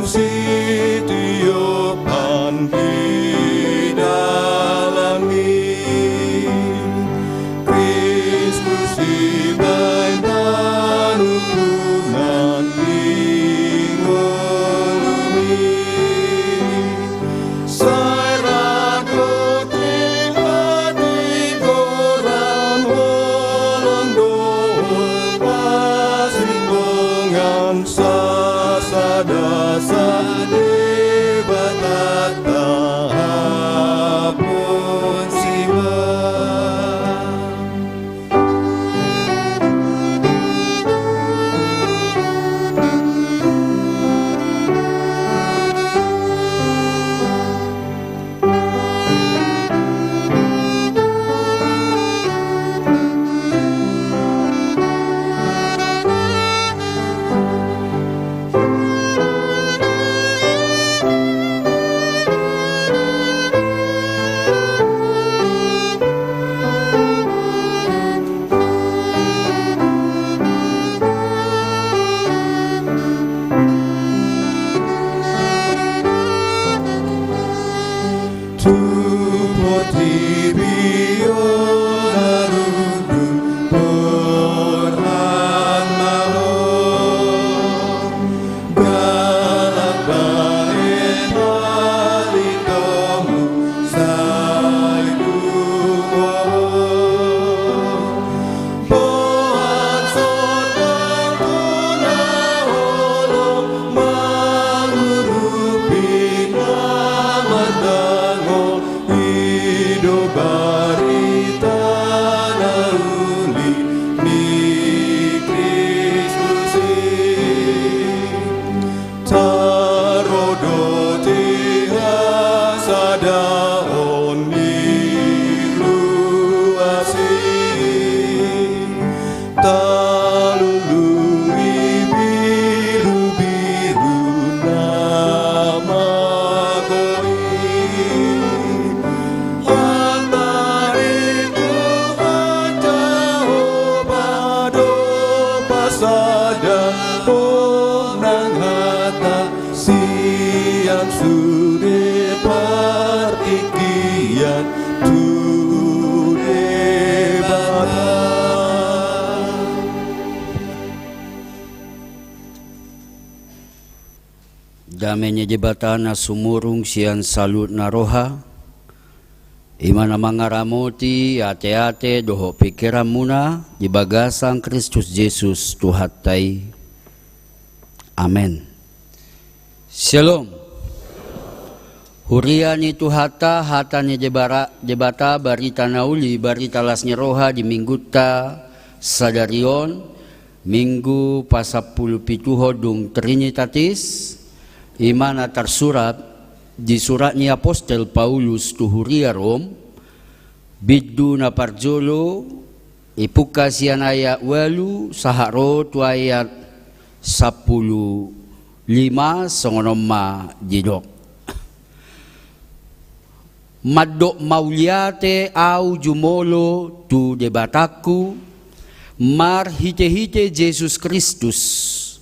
Sitiopan di dalan i, Kristus i baen tanukunan di ngolumi. Sai rap dohot hatigoran, holong dohot hasitongan, sasada sadebata tahaphon siba. Tu portibi on na rundut borhat ma ho, galak bahen halidomu sai tu ho. Boan sotangku na holong mangurupi na mardangol, i do barita na uli ni Kristus i. Tarodoti hasadaon ni ruas i, talului birubiru na magou i. Hata ni Tuhan Jahowa do pasadahon nang hata sian sude partingkian tu Debata. Dame ni Debata na sumurung sian saluhutna roha, i ma na mangaramoti ateate dohot pingkiranmuna di bagasan Kristus Jesus Tuhanta i. Amen. Syalom. Huria ni Tuhanta, hata ni Debara-, Debata, barita na uli, barita las ni roha di minggunta sadari on, Minggu pasampulupituhon dung Trinitatis, i ma na tarsurat di surat ni apostel Paulus tu huria Rom, bindu na parjolo, i pungka sian ayat ualu sahat ro tu ayat sampulu lima, songon on ma didok. Mandok mauliate ahu jumolo tu Debatangku, marhitehite Jesus Kristus,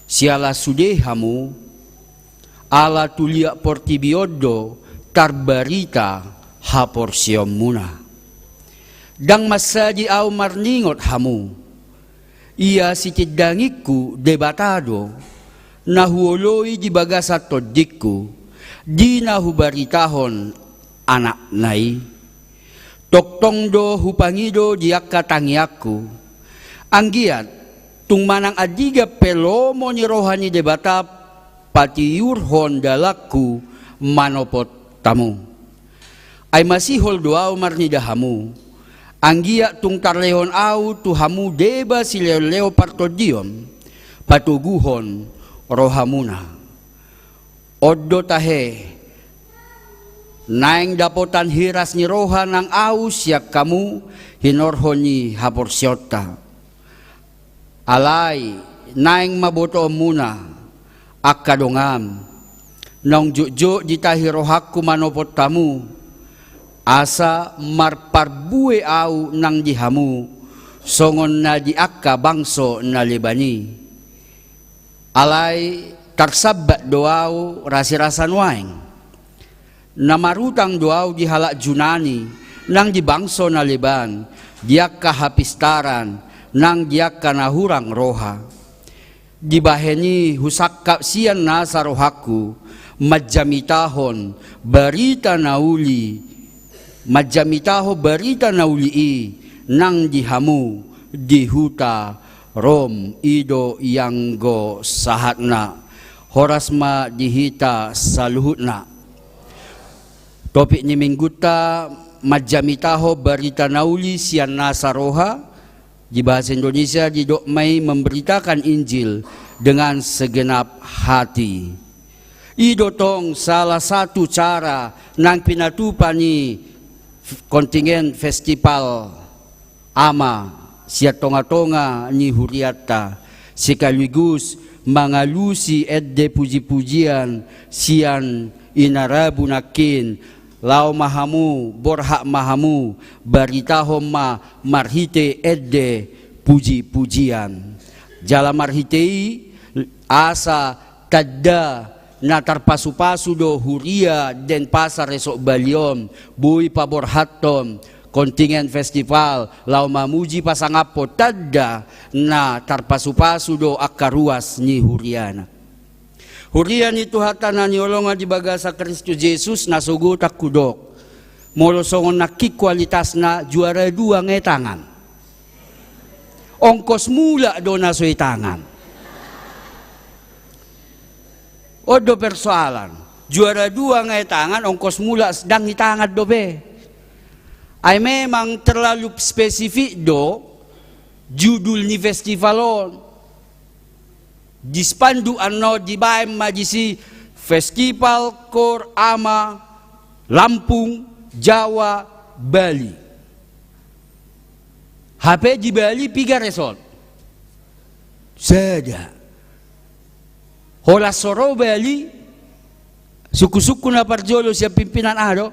siala sude hamu, ala tu liat portibi on do tarbarita haporseaonmuna. Ndang mansadi ahu marningot hamu, ia sitindangingku Debata do, na huoloi di bagasan tondingku, di na hubaritahon Anakna i. Tongtong do hupangido di angka tangiangku, anggiat tung manang andigan pe lomo ni roha ni Debata patiurhon dalanku manopot hamu. Ai masihol do ahu marnida hamu, anggiat tung tarlehon ahu tu hamu deba sileonleon partondion, patoguhon rohamuna. On do tahe, naeng dapotan hiras ni roha nang ahu sian hamu hinorhon ni haporseaonta. Alai naeng ma botoonmuna, angka dongan, naung jotjot ditahi rohangku manopot hamu, asa marparbue ahu nang di hamu, songon na di angka bangso na leban i. Alai Tarsambat do ahu rasirasa nuaeng. Na marutang do ahu di halak Junani, nang di bangso na leban, di angka hapistaran, nang di angka na hurang roha. Dibahen i husangkap sian nasa rohangku, manjamitahon barita na uli, manjamitahon barita na uli i nang di hamu di huta Rom. I do ianggo sahatna. Horas ma di hita saluhutna. Topik ni minggunta manjamitahon barita na uli sian nasa roha. Di bahasa Indonesia didok ma i memberitakan Injil dengan segenap hati. I do tong salah satu cara nang pinatupa ni kontingen festival ama sian tonga-tonga ni hurianta, sekaligus mangalusi ende puji-pujian sian ina rabu nangkin. Laho ma hamu, borhat ma hamu, baritahon ma marhite ende puji-pujian. Jala marhite i asa tanda na tarpasu-pasu do huria Denpasar Resort Bali on, boi paborhathon kontingen festival laho mamuji pasangaphon, tanda na tarpasu-pasu do angka ruas ni huriana. Huria ni Tuhanta na hinaholongan di bagasan Kristus Jesus, na sogot hudok, molo songon nangkin kualitasna, juara dua nunga i tangan. Ongkos mulak do na so i tangan. On do persoalan. Juara dua nunga i tangan, ongkos mulak ndang i tangan dope. Ai memang terlalu spesifik do judul ni festival on. Di spanduk annon dibaen ma disi Festival Koor Ama Lampung, Jawa, Bali. Hape di Bali piga resort? Sada. Holan so ro Bali, sungkun-sungkun na parjolo sian pimpinan, aha do?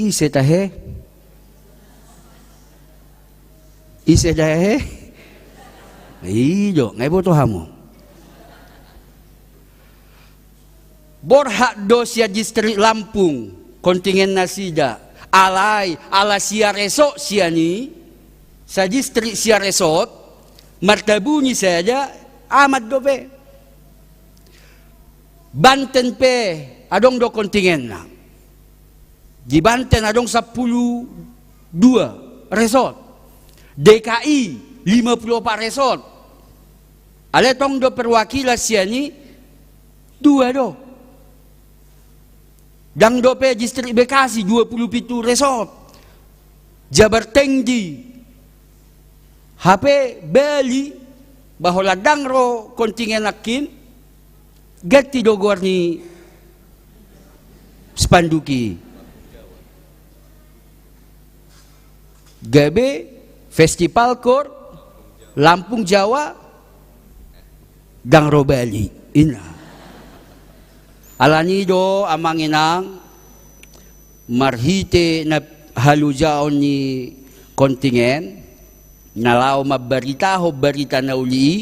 Ise tahe? Ise tahe? I do, nunga diboto hamu. Borhat do sian distrik Lampung kontingen nasida. Alai, ala sia resort sian i, sadistrik sia resort, martabuni sadia, aman dope. Banten pe adong do kontingenna. Di Banten adong sampulu dua resort. D K I lima puluh opat resort. Alai tong do perwakilan sian i dua do. Ndang dope distrik Bekasi dua puluh pitu resort. Jabar Tinggi. Hape Bali, ba holan ndang ro kontingen nangkin, ganti do goar ni spanduk i. Gabe Festival Koor Lampung, Jawa, ndang ro Bali. Ina. Alani do amang inang, marhite na halojaon ni kontingen, na laho mambaritahon barita na uli i,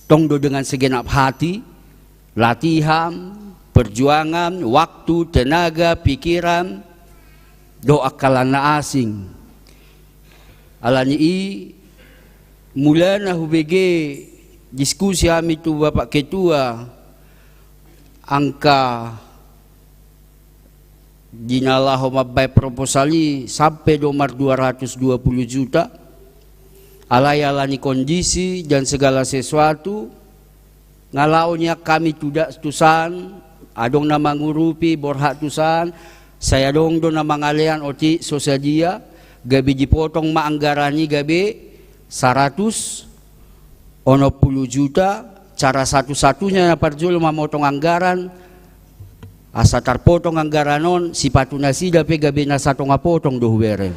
tong do dengan segenap hati, latihan, perjuangan, waktu, tenaga, pikiran, dohot akal na asing. Alani i, mulana hubege diskusi hami tu Bapak Ketua, angka di na laho mambaen proposal i sampe do mar dua ratus dua puluh juta. Alai alani kondisi dan segala sesuatu, nga laho nian hami tu da-, tusan, adong na mangurupi, borhat tusan, sai adong do na mangalean otik so sadia, gabe dipotong ma anggaran i gabe saratus onom pulu juta, cara satu-satunya na parjolo mamotong anggaran, asa tarpotong anggaran on, sipatu nasida pe gabe na satonga potong do hubere.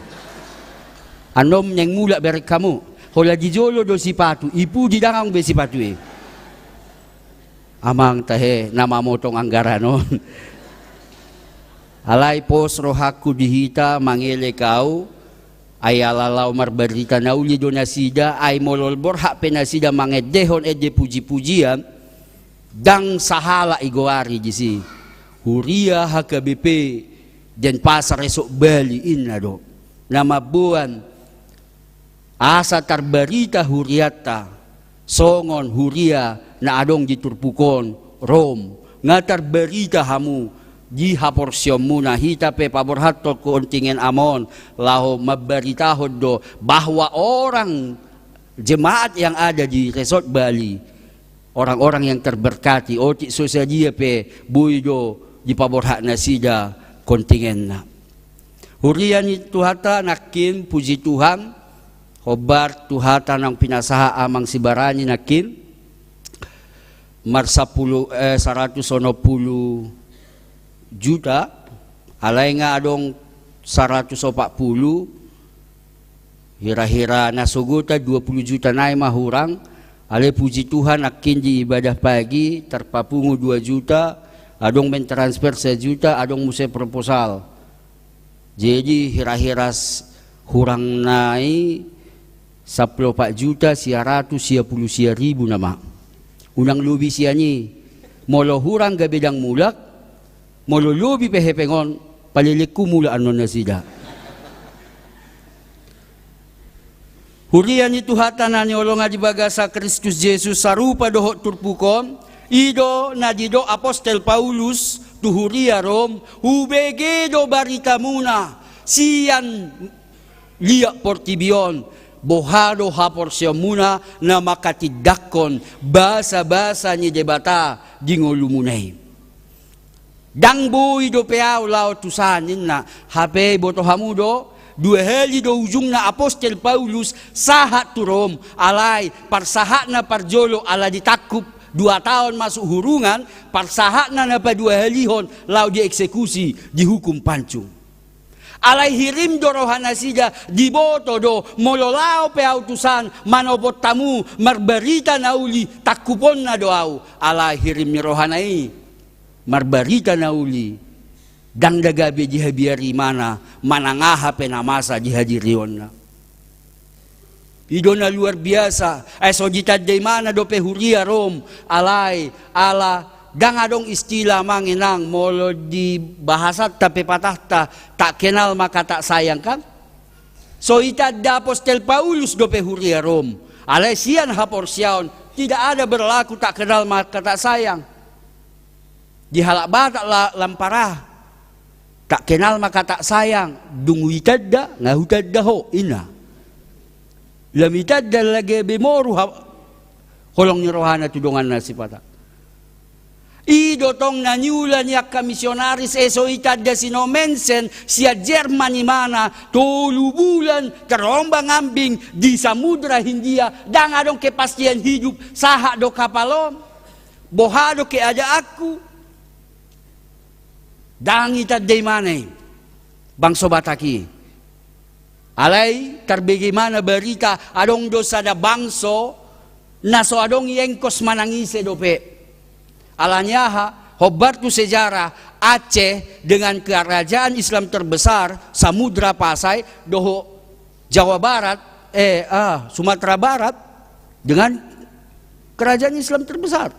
Annon naeng mulak bereng hamu, holan di jolo do sipatu, i pudi ndang adong be sipatu i. Amang tahe na mamotong anggaran on. Alai pos rohangku di hita mangelek au, ai ala laho marbarita na uli do nasida, ai molo borhat pe nasida mangendehon ende puji-pujian, Ndang sahalak i goari disi. Huria H K B P Denpasar Resort Bali inna do na mamboan asa tarbarita hurianta songon huria na adong di turpuk on, Rom. Nga tarbarita hamu di haporseaonmuna, hita pe paborhathon kontingen amon laho mambaritahon do bahwa orang jemaat yang ada di Resort Bali orang-orang yang terberkati. Otik so sadia pe boi do dipaborhat nasida kontingenna. Huria ni Tuhanta nangkin, puji Tuhan, hombar tu hata naung pinasahat Amang Sibarani nangkin, marsapulu, eh, saratus onom pulu juta, alai nga adong saratus opat pulu, hira-hira na sogotan dua pulu juta nai ma hurang. Alai puji Tuhan, nangkin di ibadah pagi tarpapungu dua juta, adong mentransfer sajuta, adong muse proposal. Jadi hira-hira s-, hurang nai sampulu opat juta sia ratus sia pulu sia ribu nama. Unang lobi sian i, molo hurang gabe ndang mulak, molo lobi pe hepeng on, palelenghu mulak annon nasida. Huria ni Tuhanta na hinaholongan di bagasan Kristus Jesus, sarupa dohot turpuk on, i do na didok apostel Paulus tu huria Rom: Hubege do baritamuna sian liat portibi on, boha do haporseaonmuna na manghatindanghon basabasa ni Debata di ngolumuna i. Ndang boi dope ahu laho tusan, ninna. Hape boto hamu do, dua hali do ujungna apostel Paulus sahat tu Rom. Alai parsahatna parjolo ala ditangkup dua taon masuk hurungan, parsahatna na paduahalihon laho dieksekusi, dihukum pancung. Alai hirim do rohanasida, diboto do, molo laho pe ahu tusan manopot hamu marbarita na uli, tangkuponna do ahu. Alai hirim ni rohana i marbarita na uli, ndang da gabe dihabiari imana manang aha pe na masa dihadirionna. I do na luar biasa, ai so ditanda imana dope huria Rom, alai ala ndang adong istilah, Amang Inang, molo di bahasanta pe patahta, tak kenal maka tak sayang, kan? So itanda apostel Paulus dope huria Rom, alai sian haporseaon tidak ada berlaku tak kenal maka tak sayang. Di halak Batak la-, lam parah, tak kenal maka tak sayang, dung huitanda, nga hutanda ho, ninna. Lam itanda lage be moru ha-, holong ni rohana tu donganna sipata. I do tong na niula ni angka misionaris, e, so itanda si Nommensen sian Jerman imana, tolu bulan terombang ambing di Samudra Hindia, ndang adong kepastian hidup, sahat do kapal on, boha do keadaanku. Ndang itanda imana i bangso Batak i. Alai tarbege imana barita, adong do sada bangso na so adong i engkos manang ise dope. Ala ni aha? Hombar tu sejarah, Aceh dengan kerajaan Islam terbesar Samudra Pasai dohot Jawa Barat, eh, ah, Sumatera Barat dengan kerajaan Islam terbesar.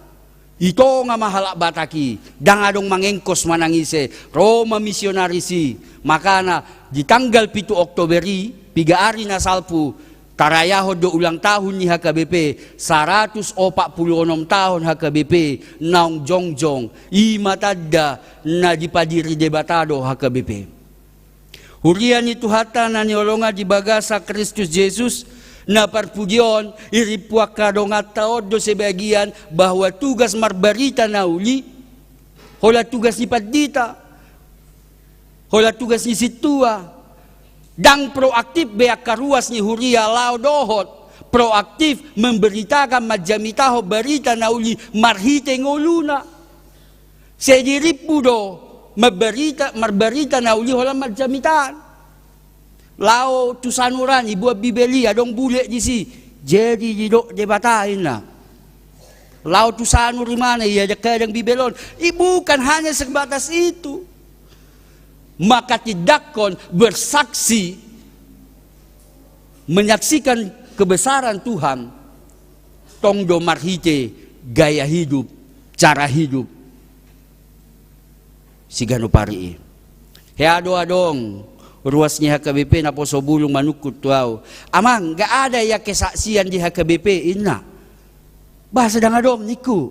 I tonga ma halak Batak i, ndang adong mangengkos manang ise, ro ma misionaris i. Makana di tanggal pitu Oktober i, piga ari na salpu, tarayahon do ulang tahun ni H K B P, saratus opat pulu onom taon H K B P naung jongjong. I ma tanda na dipadiri Debata do H K B P. Huria ni Tuhanta na hinaholongan di bagasan Kristus Jesus, na parpudi on, i rimpu angka donganta on do sebagian, bahwa tugas marbarita na uli, holan tugas ni pandita, holan tugas ni sintua. Ndang proaktif be angka ruas ni huria laho dohot proaktif memberitakan, manjamitahon barita na uli marhite ngoluna. Sai dirimpu do marbarita, marbarita na uli holan manjamitahon. Laho tu sanuran, iboan Bibel i, adong bulek disi. Jadi didok Debata, ninna. Laho tu sanur imana, iadang-adang Bibel on. I bukan hanya sebatas itu. Manghatindanghon, bersaksi, menyaksikan kebesaran Tuhan, tong do marhite gaya hidup cara hidup siganup ari i. Hea do adong ruas ni H K B P naposo bulung manungkun tu au, "Amang, nggak ada ya kesaksian di H K B P?" inna. "Bah, sedang adong," ningku.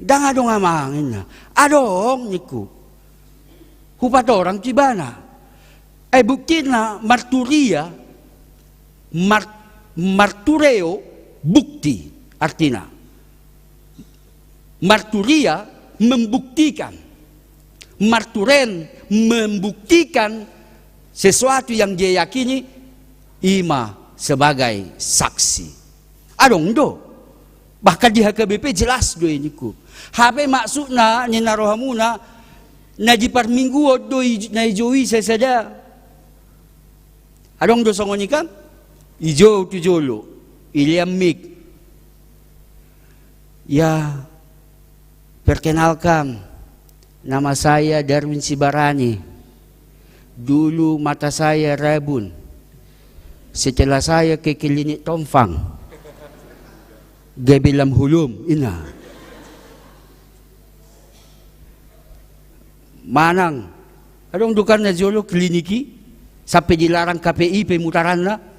"Ndang adong, Amang," inna. "Adong," ningku. Hupatorang tu ibana. Eh, buktina marturia, mar-, martureo, bukti artina. Marturia membuktikan. Marturen membuktikan sesuatu yang dia yakini, ima sebagai saksi. Adong do. Bahkan di H K B P jelas do i ningku. Hape maksudna ninna rohamuna, na di parmingguon do i, na ijou i sasada. Adong do songon i kan? Ijou tu jolo, ilean mik. Ya, perkenalkan, nama saya Darwin Sibarani. Dulu mata saya rabun. Setelah saya ke klinik Tomfang, gabe lam holom, inna. Manang, adong do kan na jolo klinik i, sampe dilarang K P I pemutaranna.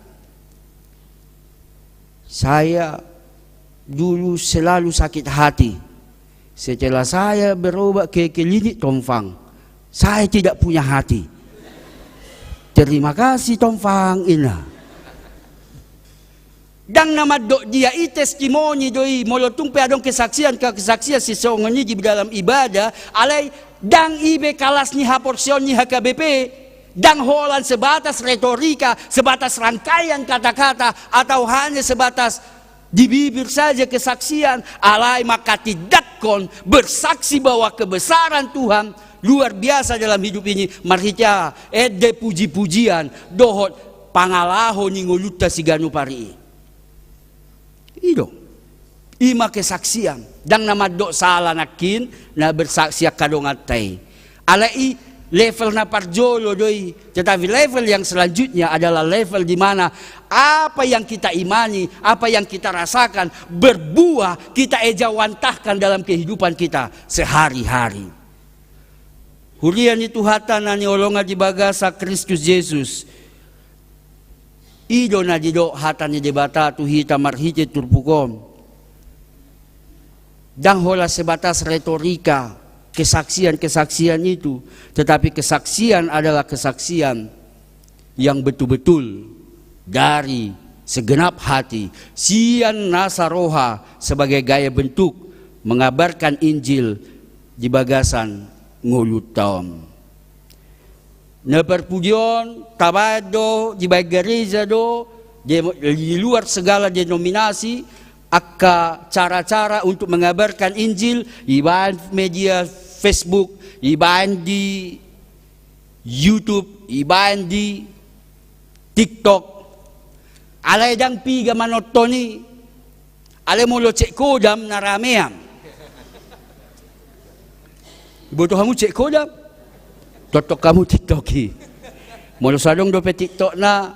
Saya dulu selalu sakit hati. Setelah saya berobat ke klinik Tomfang, saya tidak punya hati. Terima kasih, Tomfang, inna. Ndang na mandok dia i, testimoni do i. Molo tung pe adong kesaksian, kesaksian sisongon i di dalam ibadah, alai ndang i be kalas ni haporseaon ni H K B P. Ndang holan sebatas retorika, sebatas rangkaian kata-kata, atau hanya sebatas di bibir saja kesaksian, alai manghatindanghon, bersaksi bahwa kebesaran Tuhan luar biasa dalam hidup ini, marhite ende puji-pujian dohot pangalaho ni ngolunta siganup ari i. I do. I ma kesaksian. Ndang na mandok sala nangkin na bersaksi angka donganta i. Alai i level na parjolo do i. Tetapi level yang selanjutnya adalah level di mana apa yang kita imani, apa yang kita rasakan, berbuah, kita ejawantahkan dalam kehidupan kita sehari-hari. Huria ni Tuhanta na hinaholongan di bagasan Kristus Jesus. I do na didok hata ni Debata tu hita marhite turpuk on. Ndang holan sebatas retorika, kesaksian-kesaksian itu, tetapi kesaksian adalah kesaksian yang betul-betul dari segenap hati, sian nasa roha, sebagai gaya bentuk mengabarkan Injil di bagasan ngolunta on. Na parpudi on, tabaen do, dibaen gareja do, de-, di luar segala denominasi, angka cara-cara untuk mengabarkan Injil, dibaen media Facebook, dibaen di YouTube, dibaen di TikTok. Alai ndang piga manonton i. Alai molo cek Kodam na ramean. Iboto hamu cek Kodam? Tonton hamu TikTok i. Molo so adong dope TikTokna,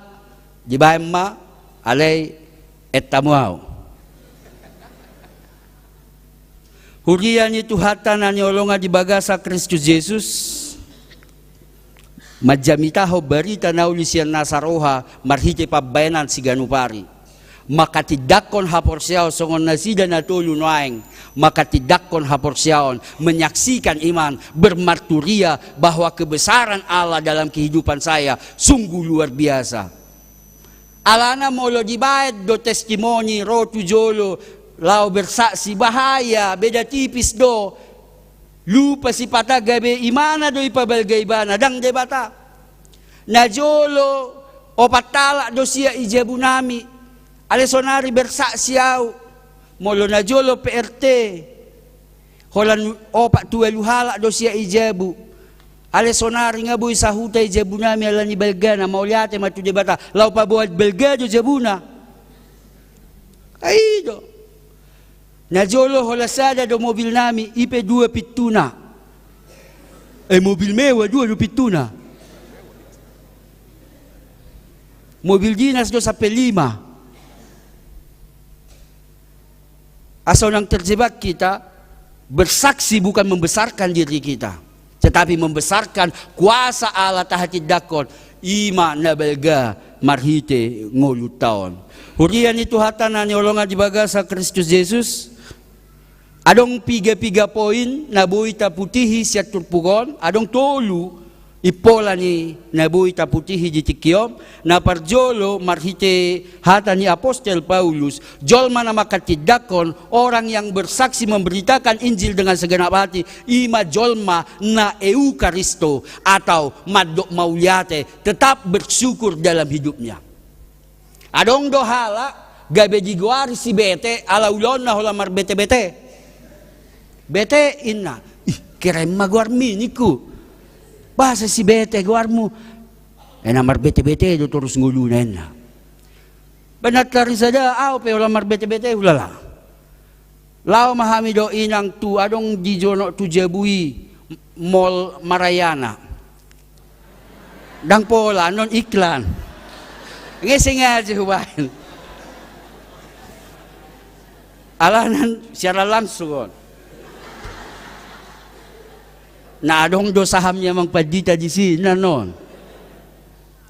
dibaen ma, alai add hamu au. Huria ni Tuhanta na hinaholongan di bagasan Kristus Jesus, manjamitahon barita na uli sian nasa roha marhite pambahenan siganup ari. Manghatindanghon haporseaon songon nasida na tolu nuaeng, manghatindanghon haporseaon, menyaksikan iman, bermarturia bahwa kebesaran Allah dalam kehidupan saya sungguh luar biasa. Alana molo dibaen do testimoni ro tu jolo laho bersaksi, bahaya, beda tipis do. Lupa sipata gabe imana do ipabalga ibana, ndang Debata. Na jolo opat halak do sian i jabunami, alai sonari bersaksi au. Molo na jolo P R T, holan opat tu ualu halak do sian i jabu. Alai sonari nga boi sahuta i jabunami alani balgana, mauliate ma tu Debata, laho paboan balga do jabuna. Ai do. Na jolo holan sada do mobilnami, i pe dua pintuna. Eh, mobil mewah dua do pintuna. Mobil dinas do sampe lima. Asa unang terjebak kita, bersaksi bukan membesarkan diri kita, tetapi membesarkan kuasa Allah tahatindangkon, i ma na balga marhite ngolunta on. Huria ni Tuhanta na hinaholongan di bagasan Kristus Jesus, adong piga-piga poin na boi taputihi sian turpuk on, adong tolu impola ni na boi taputihi di tingki on. Na parjolo, marhite hata ni apostel Paulus, jolma na manghatindangkon, orang yang bersaksi memberitakan Injil dengan segenap hati, i ma jolma na eukaristo atau mandok mauliate, tetap bersyukur dalam hidupnya. Adong do halak gabe digoari si bete ala ulaonna holan marbete-bete. Bete, inna. Ih, keren ma goarmi, ningku. Boasa si bete goarmu? Ena marbete-bete do torus ngoluna, inna. Bennat ari sada, ahu pe holan marbete-bete hulala. Laho ma hami dohot inang tu, adong di jonok tu jabu i, Mall Marayana. Ndang pola, non iklan. Nge sengaja hubaen. Alana siaran langsung on. Na adong do saham ni amang pandita disi, na non.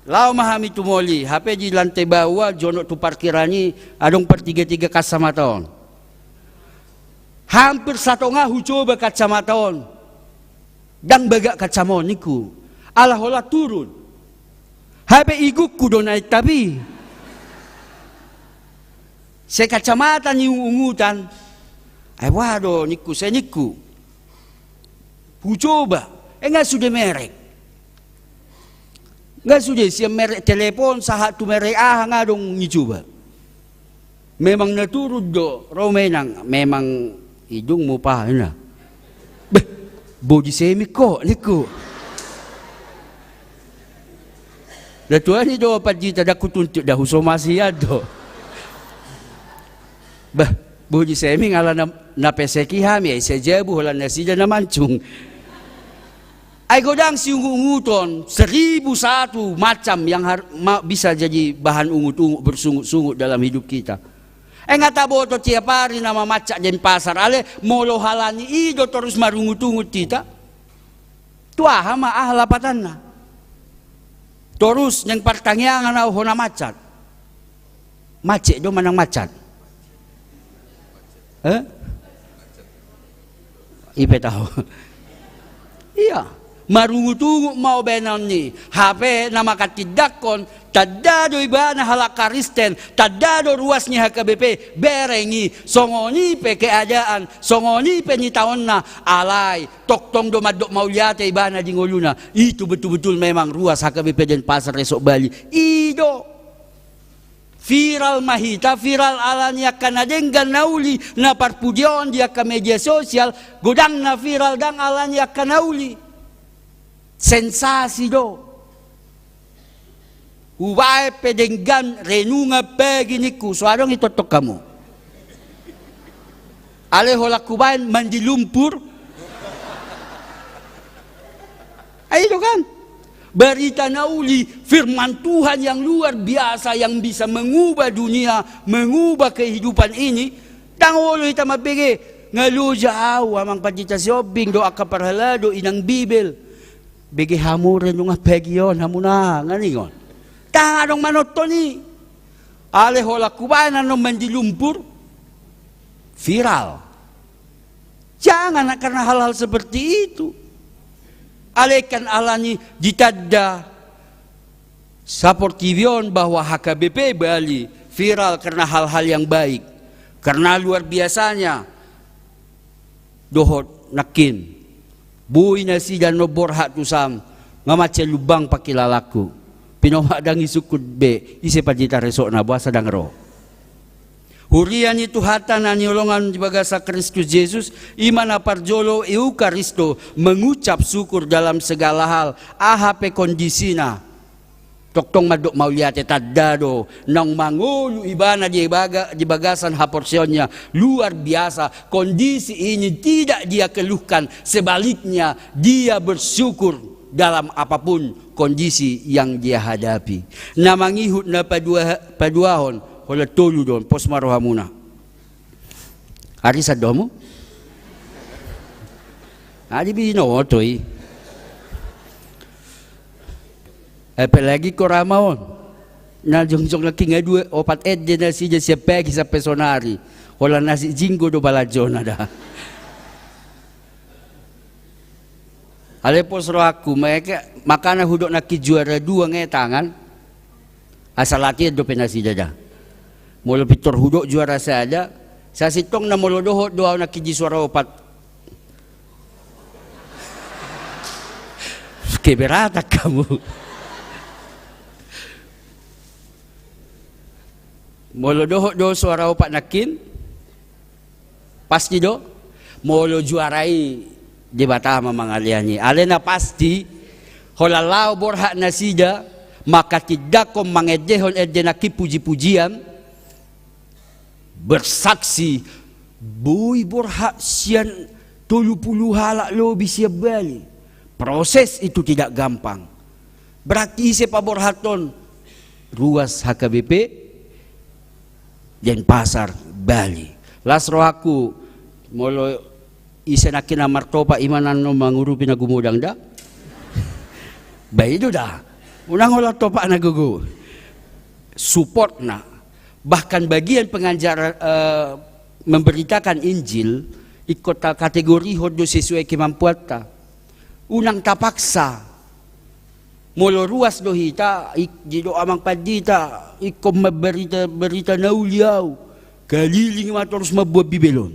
Laho ma hami tu mall i, hape di lantai bawah, jonok tu parkiran i, adong partiga-tiga kacamata on. Hampir satonga hucoba kacamata on. Ndang bagak kacamata on, ningku. Ala holan turun. Hape igungku do na i, tapi sai kacamata ni ungut-ungutan. Ai boha do, ningku, sai ningku. Hucoba. Eh, nga sude merek. Nga sude sian merek telepon, sahat tu merek aha, nga adong hucoba. Memang na turun do, ro ma inang, memang idungmu pa, inna. Beh, bodi semik ho, ningku. Lah tuani do pandita, ndang hutuntut, ndang husomasi an do. Bah, bodi semik ala na, na pesek i hami, ai sai jabu holan nasida na mancung. Ai godang siungut-unguton, seribu satu macam yang har-, ma-, bisa jadi bahan ungut-ungut, bersungut-sungut dalam hidup kita. Ai nga taboto tiap ari na mamacak Denpasar, alai molo halani i do torus marungut-ungut hita. Tu aha ma, aha lapatanna? Torus naeng partangiangan ahu hona macet. Macet do manang macet? Eh? I pe tahu. Ia, marungut-ungut ma baenon i. Hape na manghatindangkon, tanda do ibana halak Kristen, tanda do ruas ni H K B P, bereng i, songon i pe keadaan, songon i pe nitaonna, alai tongtong do mandok mauliate ibana di ngoluna. Itu betul-betul memang ruas H K B P Denpasar Resort Bali. I do. Viral ma hita, viral ala ni angka na denggan na uli, na parpudionon di angka media sosial, godang na viral ndang ala ni angka na uli. Sensasi do. Hubaen pe denggan renungan pagi ningku, so adong i tongtong hamu. Alai holan hubaen mandi lumpur. Ai do kan? Berita na uli, firman Tuhan yang luar biasa yang bisa mengubah dunia, mengubah kehidupan ini. Ndang olo hita mambege, nga loja ahu, amang pandita Sihombing dohot angka parhalado, inang Bibel. Bege hamu renungan pagi on, hamu na, nga ningon. Ndang adong manonton i. Alai holan hubaen annon mandi lumpur, viral. Jangan karena hal-hal seperti itu. Alai kan ala ni ditanda saportibi on bahwa H K B P Bali viral karena hal-hal yang baik. Karena luar biasanya. Dohot nangkin. Boi nasida nomor hak tu sam, nga mansai lumbang pangkilalanku. Pinomat ndang isungkun be, ise pandita resortna, boasa ndang ro. Huria ni Tuhanta na hinaholongan di bagasan Kristus Jesus, i ma na parjolo eukaristo, mengucap syukur dalam segala hal, aha pe kondisina. Tongtong mandok mauliate, tanda do naung mangolu ibana di baga-, di bagasan haporseaonna. Luar biasa, kondisi ini tidak dia keluhkan, sebaliknya dia bersyukur dalam apapun kondisi yang dia hadapi. Na mangihut na padua-, paduahon, holan tolu do on, pos ma rohamuna. Arisan do hamu? Adi binoto i. Apalagi korama on. Na jongjong nangkin nga dua opat ende nasida sian pagi sampe sonari. Holan nasi jinggo do balanjona da. Ale pos rohangku, maka-, makana hudok nangkin juara dua nge tangan. Asa latihan dope nasida da. Molo pintor hudok juara sada, sasintongna molo dohot do au nangkin di suara opat. Keberatan kamu. Molo dohot do suara opat nangkin, pasti do, molo juara i Debata ma mangalean i. Alai na pasti, holan laho borhat nasida, mangkatindangkon mangendehon ende nangkin puji-pujian, bersaksi, boi borhat sian tolu pulu halak lobi sian Bali. Proses itu tidak gampang. Berarti ise paborhathon? Ruas H K B P, Denpasar, Bali. Las rohangku, molo ise nangkin na martopak ima na annon mangurupi na gumodang da? Ba i do da. Unang holan topak na gogo. Supportna. Bahkan bagian pengajar, eh, memberitakan Injil, ingkon takategorihon do sesuai kemampuanta. Unang tapaksa. Molo ruas do hita, ik-, didok amang pandita, ingkon mambarita berita na uli au, kaliling ma torus mamboan Bibel on.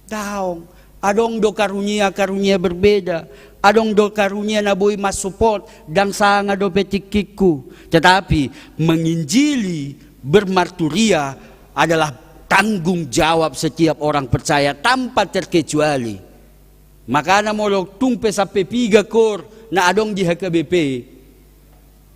Daong, adong do karunia-karunia berbeda, adong do karunia na boi mansupport, ndang sanga dope tingkingku. Tetapi menginjili, bermarturia adalah tanggung jawab setiap orang percaya tanpa terkecuali. Makana molo tung pe sampe piga kor na adong di H K B P,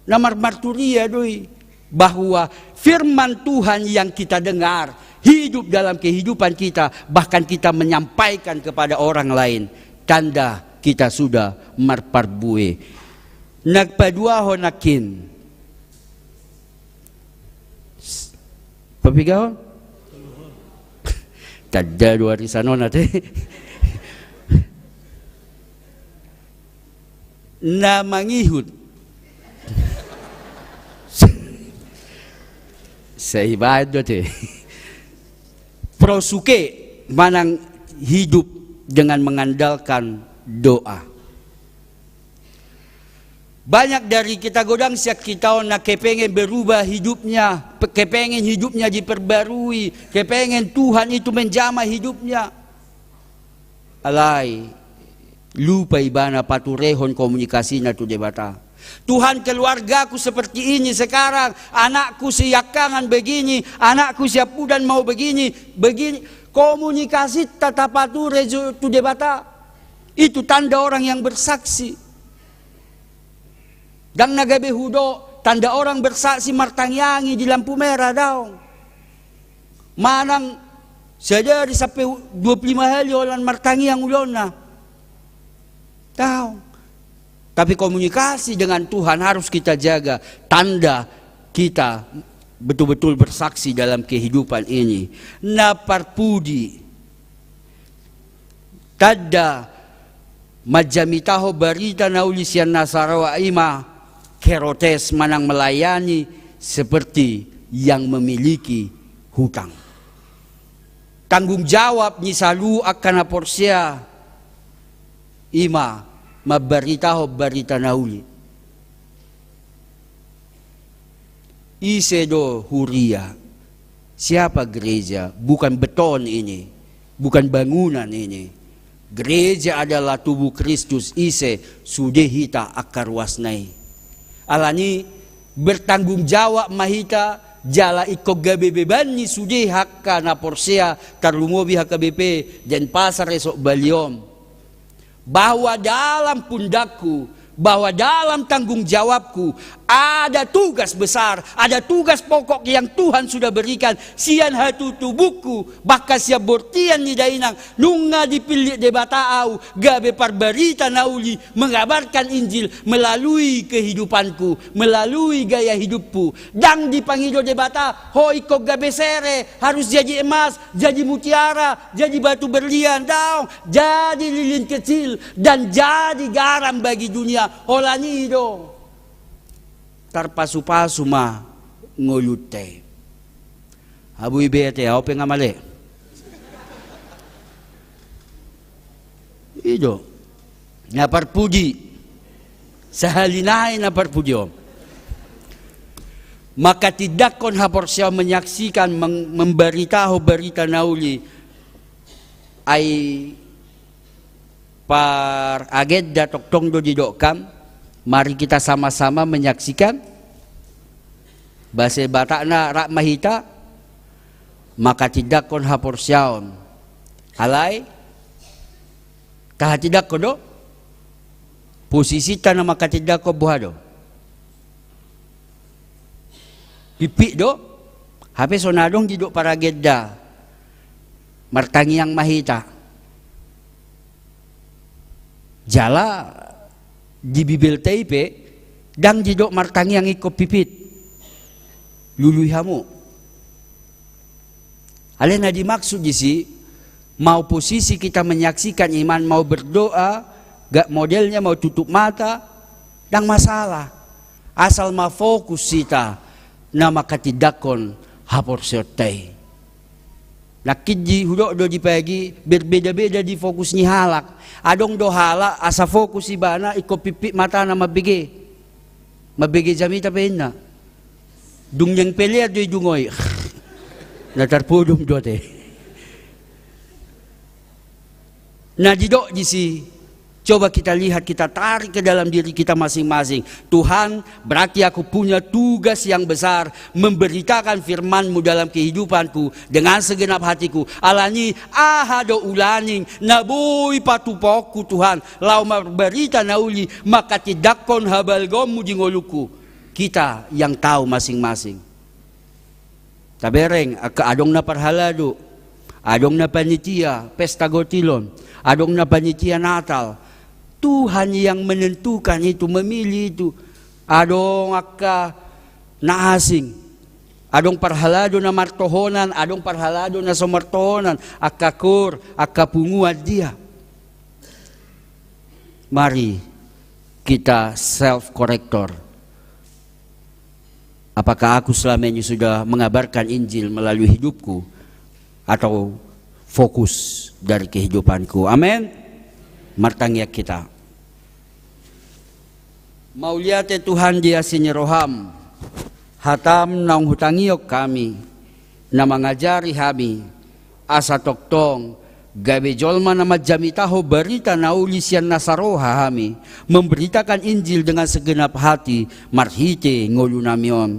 na marmarturia do i, bahwa firman Tuhan yang kita dengar hidup dalam kehidupan kita, bahkan kita menyampaikan kepada orang lain, tanda kita sudah marparbue. Na paduahon nangkin. Papigahon? Tanda do arisan on ate. Na mangihut. Sai baen do ate. Prosuke manang hidup dengan mengandalkan doa. Banyak dari kita godang sian hita on na kepengen berubah hidupnya, pe-, kepengen hidupnya diperbarui, kepengen Tuhan itu menjamah hidupnya. Alai, lupa ibana paturehon komunikasina tu Debata. Tuhan, keluargaku seperti ini sekarang, anakku siangkangan begini, anakku siampudan mau begini, begini. Komunikasinta tapature jo tu Debata. Itu tanda orang yang bersaksi. Ndang na gabe hudok, tanda orang bersaksi martangiangi di lampu merah, daong. Manang sadari sampe dua pulu lima hali holan martangiang ulaonna. Daong. Tapi komunikasi dengan Tuhan harus kita jaga. Tanda kita betul-betul bersaksi dalam kehidupan ini. Na parpudi. Tanda manjamitahon barita na uli sian na saroha i ma kerotes manang melayani seperti yang memiliki hutang. Tanggung jawab ni saluhut angka na porsea i ma mambaritahon barita na uli. Ise do huria? Siapa gereja? Bukan beton ini, bukan bangunan ini. Gereja adalah tubuh Kristus, ise sude hita angka ruasna i. Alani bertanggung jawab ma hita jala ingkon gabe beban ni sude angka na porsea tarlumobi H K B P Denpasar, Resort Bali on. Bahwa dalam pundakku, bahwa dalam tanggung jawabku, Ada tugas besar, ada tugas pokok yang Tuhan sudah berikan sian hatutubungku, bahkan sian bortian ni dainang, nunga dipillit Debata ahu gabe parbarita na uli, mengabarkan Injil melalui kehidupanku, melalui gaya hidupku. Ndang dipangido Debata ho ingkon gabe sere, harus jadi emas, jadi mutiara, jadi batu berlian, daong, jadi lilin kecil, dan jadi garam bagi dunia. Holan i do tarpasupasu ma ngolunta i. Abu i bete, au pe nga male. I do. Na parpudi. Sahali nai na parpudi on. Mangkatindangkon haporseaon, menyaksikan, meng-, memberitahu berita na uli. Ai par agenda tongtong do didok kan, mari kita sama-sama menyaksikan. Bahasa Batakna rap ma hita, mangkatindangkon haporseaon. Alai, tahatindangkon do, posisinta na mangkatindangkon boha do? Pipit do, hape songon na adong didok paragenda, martangiang ma hita. Jala di Bibelta i pe, ndang didok martangiang ingkon pipit. Lului hamu. Alai na dimaksud disi, mau posisi kita menyaksikan iman, mau berdoa, gak modelnya mau tutup mata, ndang masalah. Asal ma fokus hita na mangkatindangkon haporseaonta i. Nangkin di hudok do di pagi, berbeda-beda di fokus ni halak. Adong do halak asa fokus ibana ingkon pipit matana mambege. Mambege jamita pe inna. Dung naeng pelean do i dung oi. Na tarpodom do ate. Na didok disi, coba kita lihat, kita tarik ke dalam diri kita masing-masing. Tuhan, berarti aku punya tugas yang besar memberitakan firman-Mu dalam kehidupanku dengan segenap hatiku. Alani aha do ulaning na boi patupaonku Tuhan, laho marbarita na uli, mangkatindangkon habalgaonmu di ngolungku. Kita yang tahu masing-masing. Tabereng, angka adong na parhalado, adong na panitia pesta gotilon, adong na panitia Natal. Tuhan yang menentukan itu, memilih itu. Adong angka na asing, adong parhalado na martohonan, adong parhalado na so martohonan, angka kor, angka punguan dia. Mari kita self corrector. Apakah aku selama ini sudah mengabarkan Injil melalui hidupku atau fokus dari kehidupanku? Amin. Martangiang kita. Mauliate Tuhan di asi ni roham, hatam naung hutangihon hami, na mangajari hami, asa tongtong gabe jolma na manjamitahon barita na uli sian nasa roha hami, memberitakan Injil dengan segenap hati marhite ngolunami on.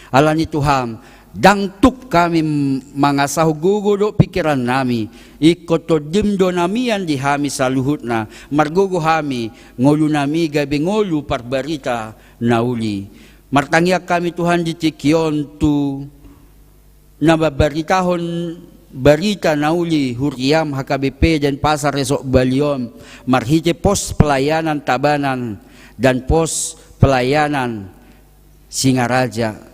Alani Tuhan, ndang tuk hami m-, mangasahon gogo dohot pingkirannami, ingkon Tondim do na mian di hami saluhutna, margogo hami, ngolunami gabe ngolu parbarita na uli. Martangiang hami Tuhan di tingki on tu na mambaritahon barita na uli huriam H K B P Denpasar Resort Bali on, marhite pos pelayanan Tabanan dan pos pelayanan Singaraja.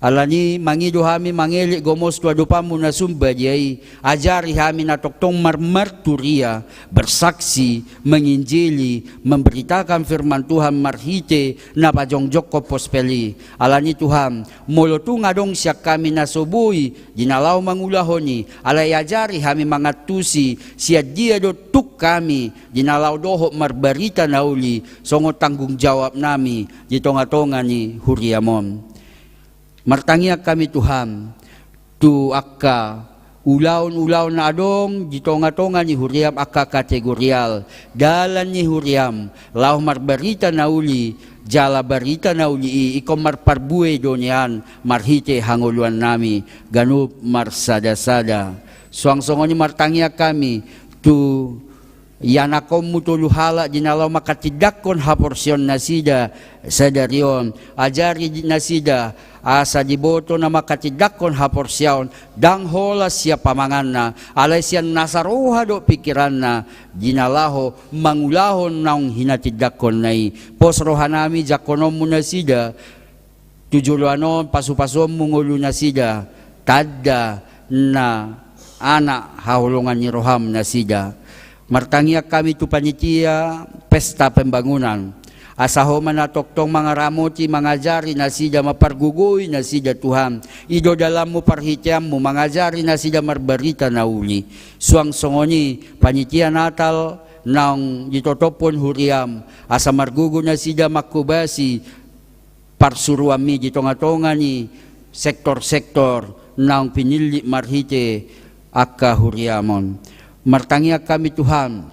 Alani mangido hami mangelek gomos tu adopanmu na sun badia i, ajari hami na tongtong marmarturia, bersaksi, menginjili, memberitakan firman Tuhan marhite na pajongjonghon pospel i. Alani Tuhan, molo tung adong sian hami na so boi di na laho mangulahon i, alai ajari hami mangantusi sian dia do tuk hami di na laho dohot marbarita na uli songon tanggung jawabnami di tongatonga ni huriam on. Martangiang hami Tuhan, tu angka ulaonulaon na adong di tongatonga ni huriam, angka kategorial, dalan ni huriam laho marbarita na uli, jala barita na uli i ingkon marparbue do nian marhite hangoluannami ganup marsadasada. Suang songon i martangiang hami tu ianakhonmu tolu halak di na laho manghatindanghon haporseaon nasida sadari on. Ajari nasida asa diboto na manghatindanghon haporseaon, ndang holan sian pamanganna, alai sian nasa roha dohot pingkiranna, di na laho mangulahon naung hinatindanghonna i. Pos rohanami jangkononmu nasida tu joloan on, pasupasuonmu ngolu nasida, tanda na anak haholongan ni roham nasida. Martangiang hami tu panitia pesta pembangunan, asa Ho ma na tongtong mangaramoti, mangajari nasida, mampargogoi nasida Tuhan. I do dalanmu, parhiteanmu mangajari nasida marbarita na uli. Suang songon i panitia Natal naung ditotophon huriam, asa margogo nasida manghobasi parsuruanmi di tongatonga ni sektor-sektor naung pinillit marhite angka huriam on. Martangiang hami Tuhan,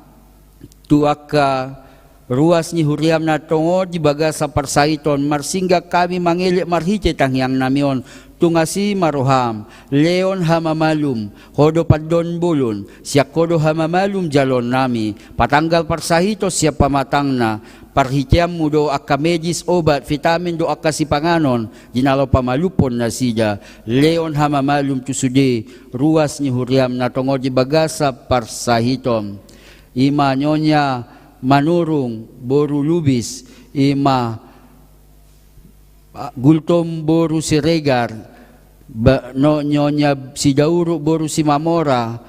tu angka ruas ni huriam na tongon di bagasan parsahiton, marsinggang hami mangelek marhite tangiangnami on. Tung asi ma roham, lehon hamamalum, Ho do pandohan bolon, sian Ho do hamamalum jaloonnami, patanggal parsahiton sian pamatangna, parhiteanmu do angka medis, obat, vitamin dohot angka sipanganon, di na laho pamalumhon nasida, lehon hamamalum tu sude ruas ni huriam na tongon di bagasan parsahiton. I ma Nyonya Manurung boru Lubis, i ma, ah, Gultom boru Siregar, ba-, no-, Nyonya Sidauruk boru Simamora,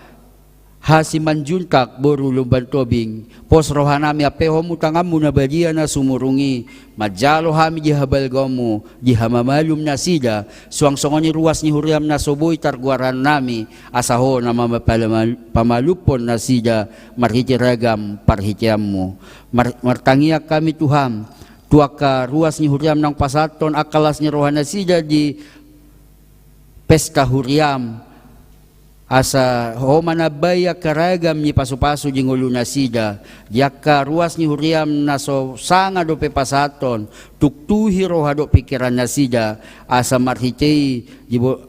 Hasimanjuntak boru Lumban Tobing. Pos rohanami, ampehonmu tanganmu na badia na sumurung i, manjalo hami di habalgaonmu, di hamamalum nasida, suang songon i ruas ni huriam na so boi targoarannami, asa Ho na mamapalamal-, pamalumhon nasida marhite ragam parhiteanmu. Mar-, martangiang hami Tuhan, tu angka ruas ni huriam naung pasahathon angka las ni roha nasida di pesta huriam, asa Ho manambai angka ragam ni pasupasu di ngolu nasida, di angka ruas ni huriam na so sanga dope pasahathon, tuktuhi roha dohot pingkiran nasida, asa marhite i dibo-,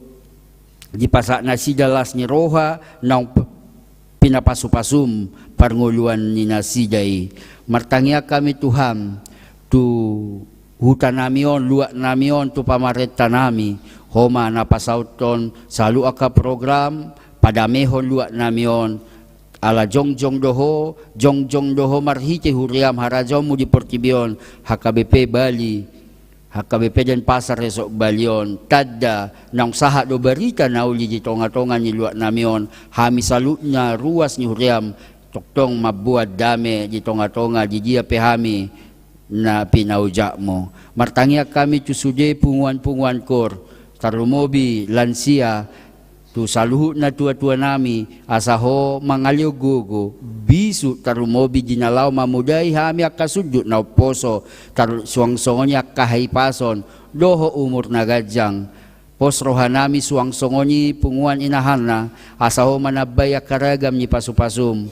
dipasahat nasida las ni roha naung p-, pinapasupasum parngoluan ni nasida i. Martangiang hami Tuhan, tu hutanami on, luatnami on, tu pamarentanami, Ho ma na pasauthon saluhut angka program, padamehon luatnami on, ala jongjong do Ho, jongjong do Ho marhite huriam harajaonmu di portibi on, H K B P Bali, H K B P Denpasar Resort Bali on, tanda naung sahat do barita na uli di tongatonga ni luatnami on, hami saluhutna ruas ni huriam, tongtong mamboan dame di tongatonga di dia pe hami na pinaojak-Mu. Martangiang hami tu sude punguan-punguan koor, tarlumobi lansia, tu saluhut natuatuanami, asa Ho mangalehon gogo, bisuk, tarlumobi di na laho mamodai hami angka sundut na umposo, tar-, suang songon i angka hahipason dohot umur na ganjang. Pos rohanami suang songon i punguan ina Hanna, asa Ho manambai angka ragam ni pasupasum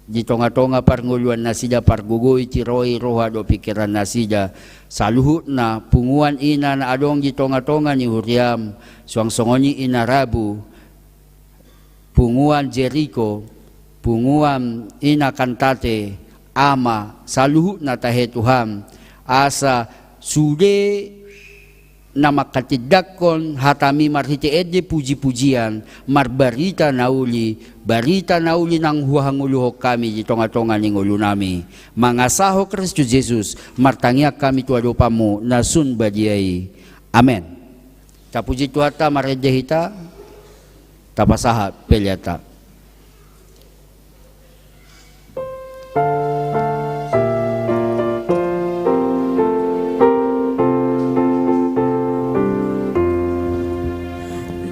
di tongatonga parngoluan nasida, pargogoi, tiroi roha dohot pingkiran nasida. Saluhutna punguan ina na adong di tongatonga ni huriam, suang songon i ina Rabu, punguan Jeriko, punguan ina Kantate, ama, saluhutna tahe Tuhan, asa sude na manghatindanghon hataMi marhite ende pujipujian, marbarita na uli, barita na uli naung huhangoluhon hami di tongatonga ni ngolunami. Mangasahon Kristus Jesus, martangiang hami tu adopanMu na sun badia i. Amen. Tapuji Tuhanta, marende hita, tapasahat peleanta.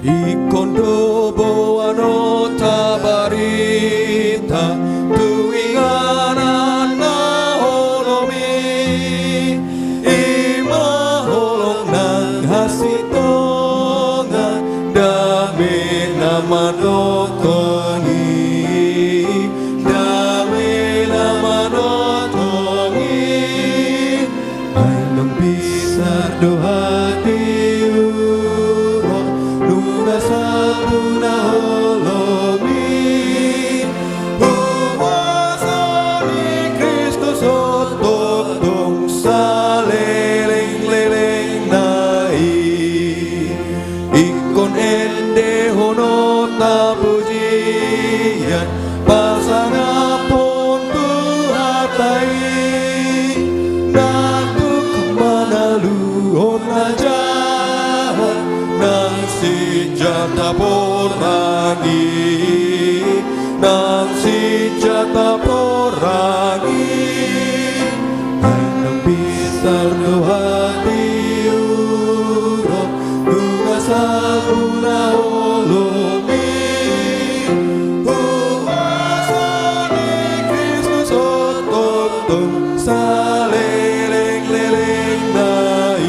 Ingkon do boanonta barita tu inganan na holom i, i ma holong nang hasintongan, dame na manongtong nang sinjata porang i. Ai naung pinsar do hatiuron, nunga salpu na holom i. Huaso ni Kristus on tongtong salelenglelengna i.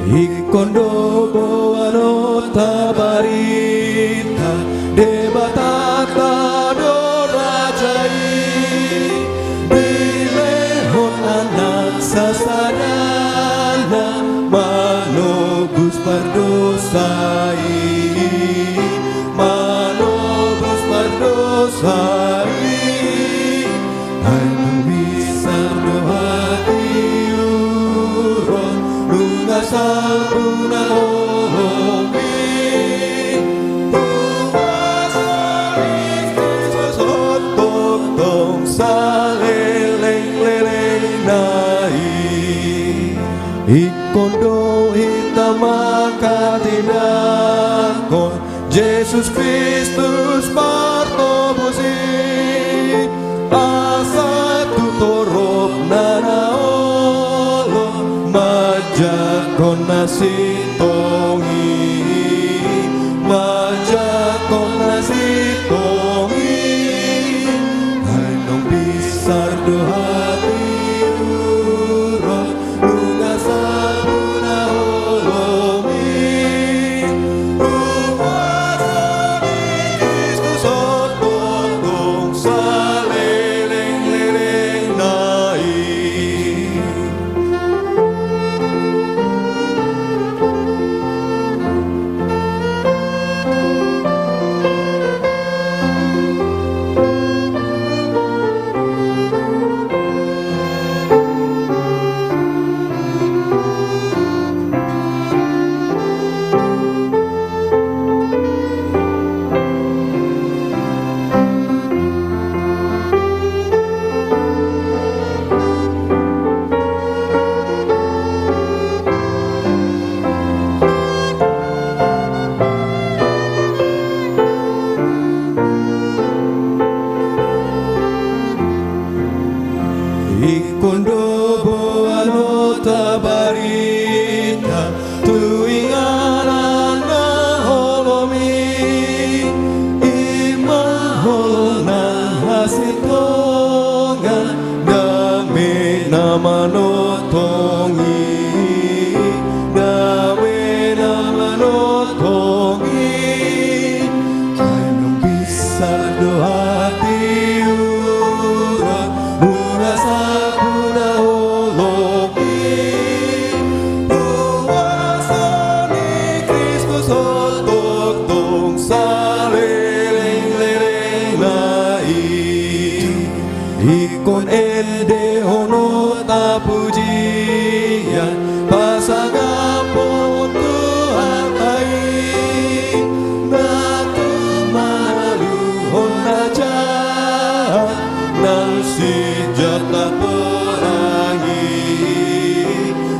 Ingkon do boanonta barita, Debatanta do raja i, dilehon anak sasadana, manobus pardosa i, manobus pardosa i. Ai naung pinsar do hatiuron, nunga salpu na holom i. Huaso ni Kristus on tongtong salelenglelengna i. Ingkon do hita manghatindanghon Jesus Kristus partobus i, asa tu toropna na olo manjangkon na sintong i, manjangkon na sintong i. Ai naung pinsar do hatiuron, nunga salpu na holom i. Huaso ni Kristus on tongtong salelenglelengna i. Ingkon do boanonta barita tu inganan na holom i, i ma holong na hasintongan, dame na manongtong i, dame na manongtong i. Ai naung pinsar do hatiuron, nunga salpu na holom i. Huaso ni Kristus on tongtong salelenglelengna i. Ingkon endehononta pujian, pasangapon Tuhanta i, na tumangihon na jahat nang sinjata porang i,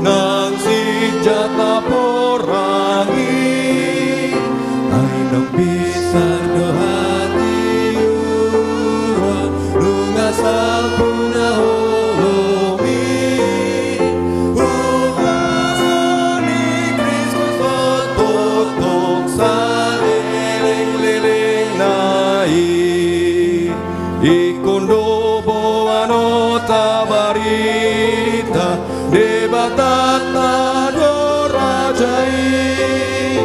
nang sinjata porang i. Ai naung pinsar do hatiuron, nunga salpu na holom i. Huaso ni Kristus on tongtong salelenglelengna i. Ingkon do boanonta barita, Debatanta do raja i,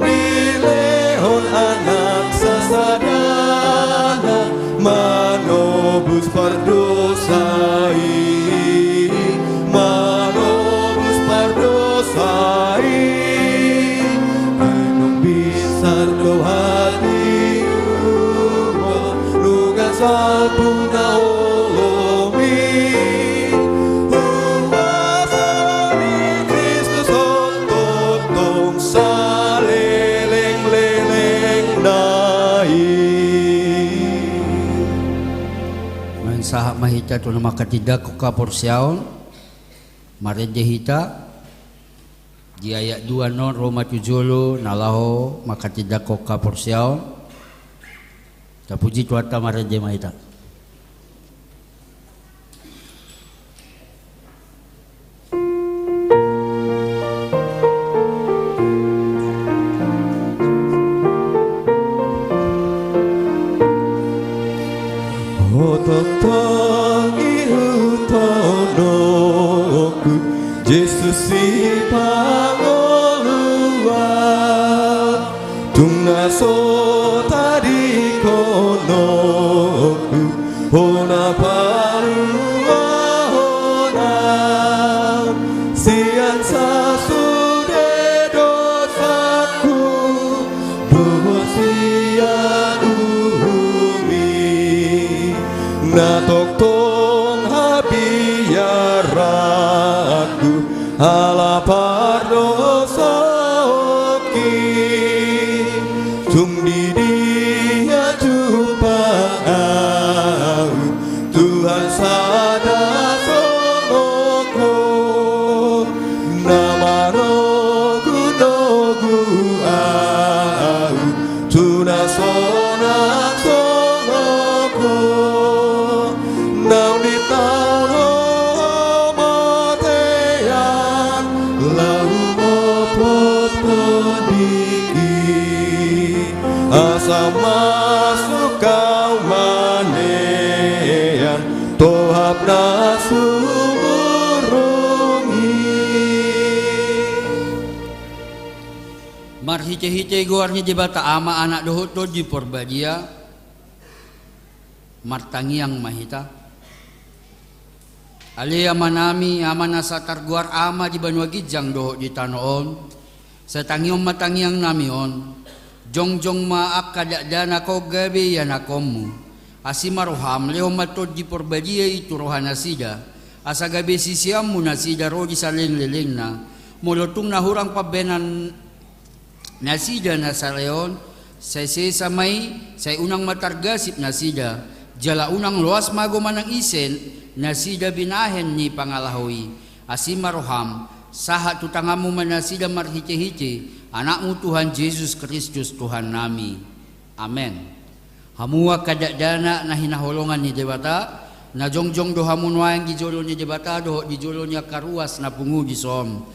dilehon anak sasadana, man- Hita tu na manghatindanghon haporseaon, marende hita di ayat dua on ro ma tu jolo na laho manghatindanghon haporseaon. Tapuji Tuhanta, marende ma hita. Hotongtong ihuthononku Jesus Sipangolu an, tung na so tadingkononku hona paluahon an sian sasude dosangku dohot sian uhummi. Na tongtong habiaranku ala pardosaonki, tung di dia jumpang ahu Tuhan, sada songon Ho, na manogunogu ahu tu na sonang songon Ho. Naung ditaon Ho matean, laho humophop tondingki, asa masuk Ho manean tohap na sumurung i. Marhitehite goar ni Debata Ama, Anak dohot Tondi Porbadia, martangiang ma hita. Ale Amanami, Ama nasa targoar Ama di banua ginjang dohot di tano on, sai tangihon ma tangiangnami on. Jongjong ma angka dakdanak on gabe ianakhonmu. Asi ma roham, lehon ma Tondi Porbadia i tu rohanasida, asa gabe siseanmu nasida ro di salelenglelengna. Molo tung na hurang pambahenan nasida na saleleng on, sai sesa ma i, sai unang ma targasip nasida, jala unang loas mago manang ise nasida binahen ni pangalaho i. Asi ma roham, sahat tu tanganmu ma nasida marhitehite Anakmu Tuhan Jesus Kristus Tuhannami. Amen. Hamu angka dakdanak na hinaholongan ni Debata, na jongjong do hamu nuaeng di jolo ni Debata dohot di jolo ni angka ruas na pungu dison.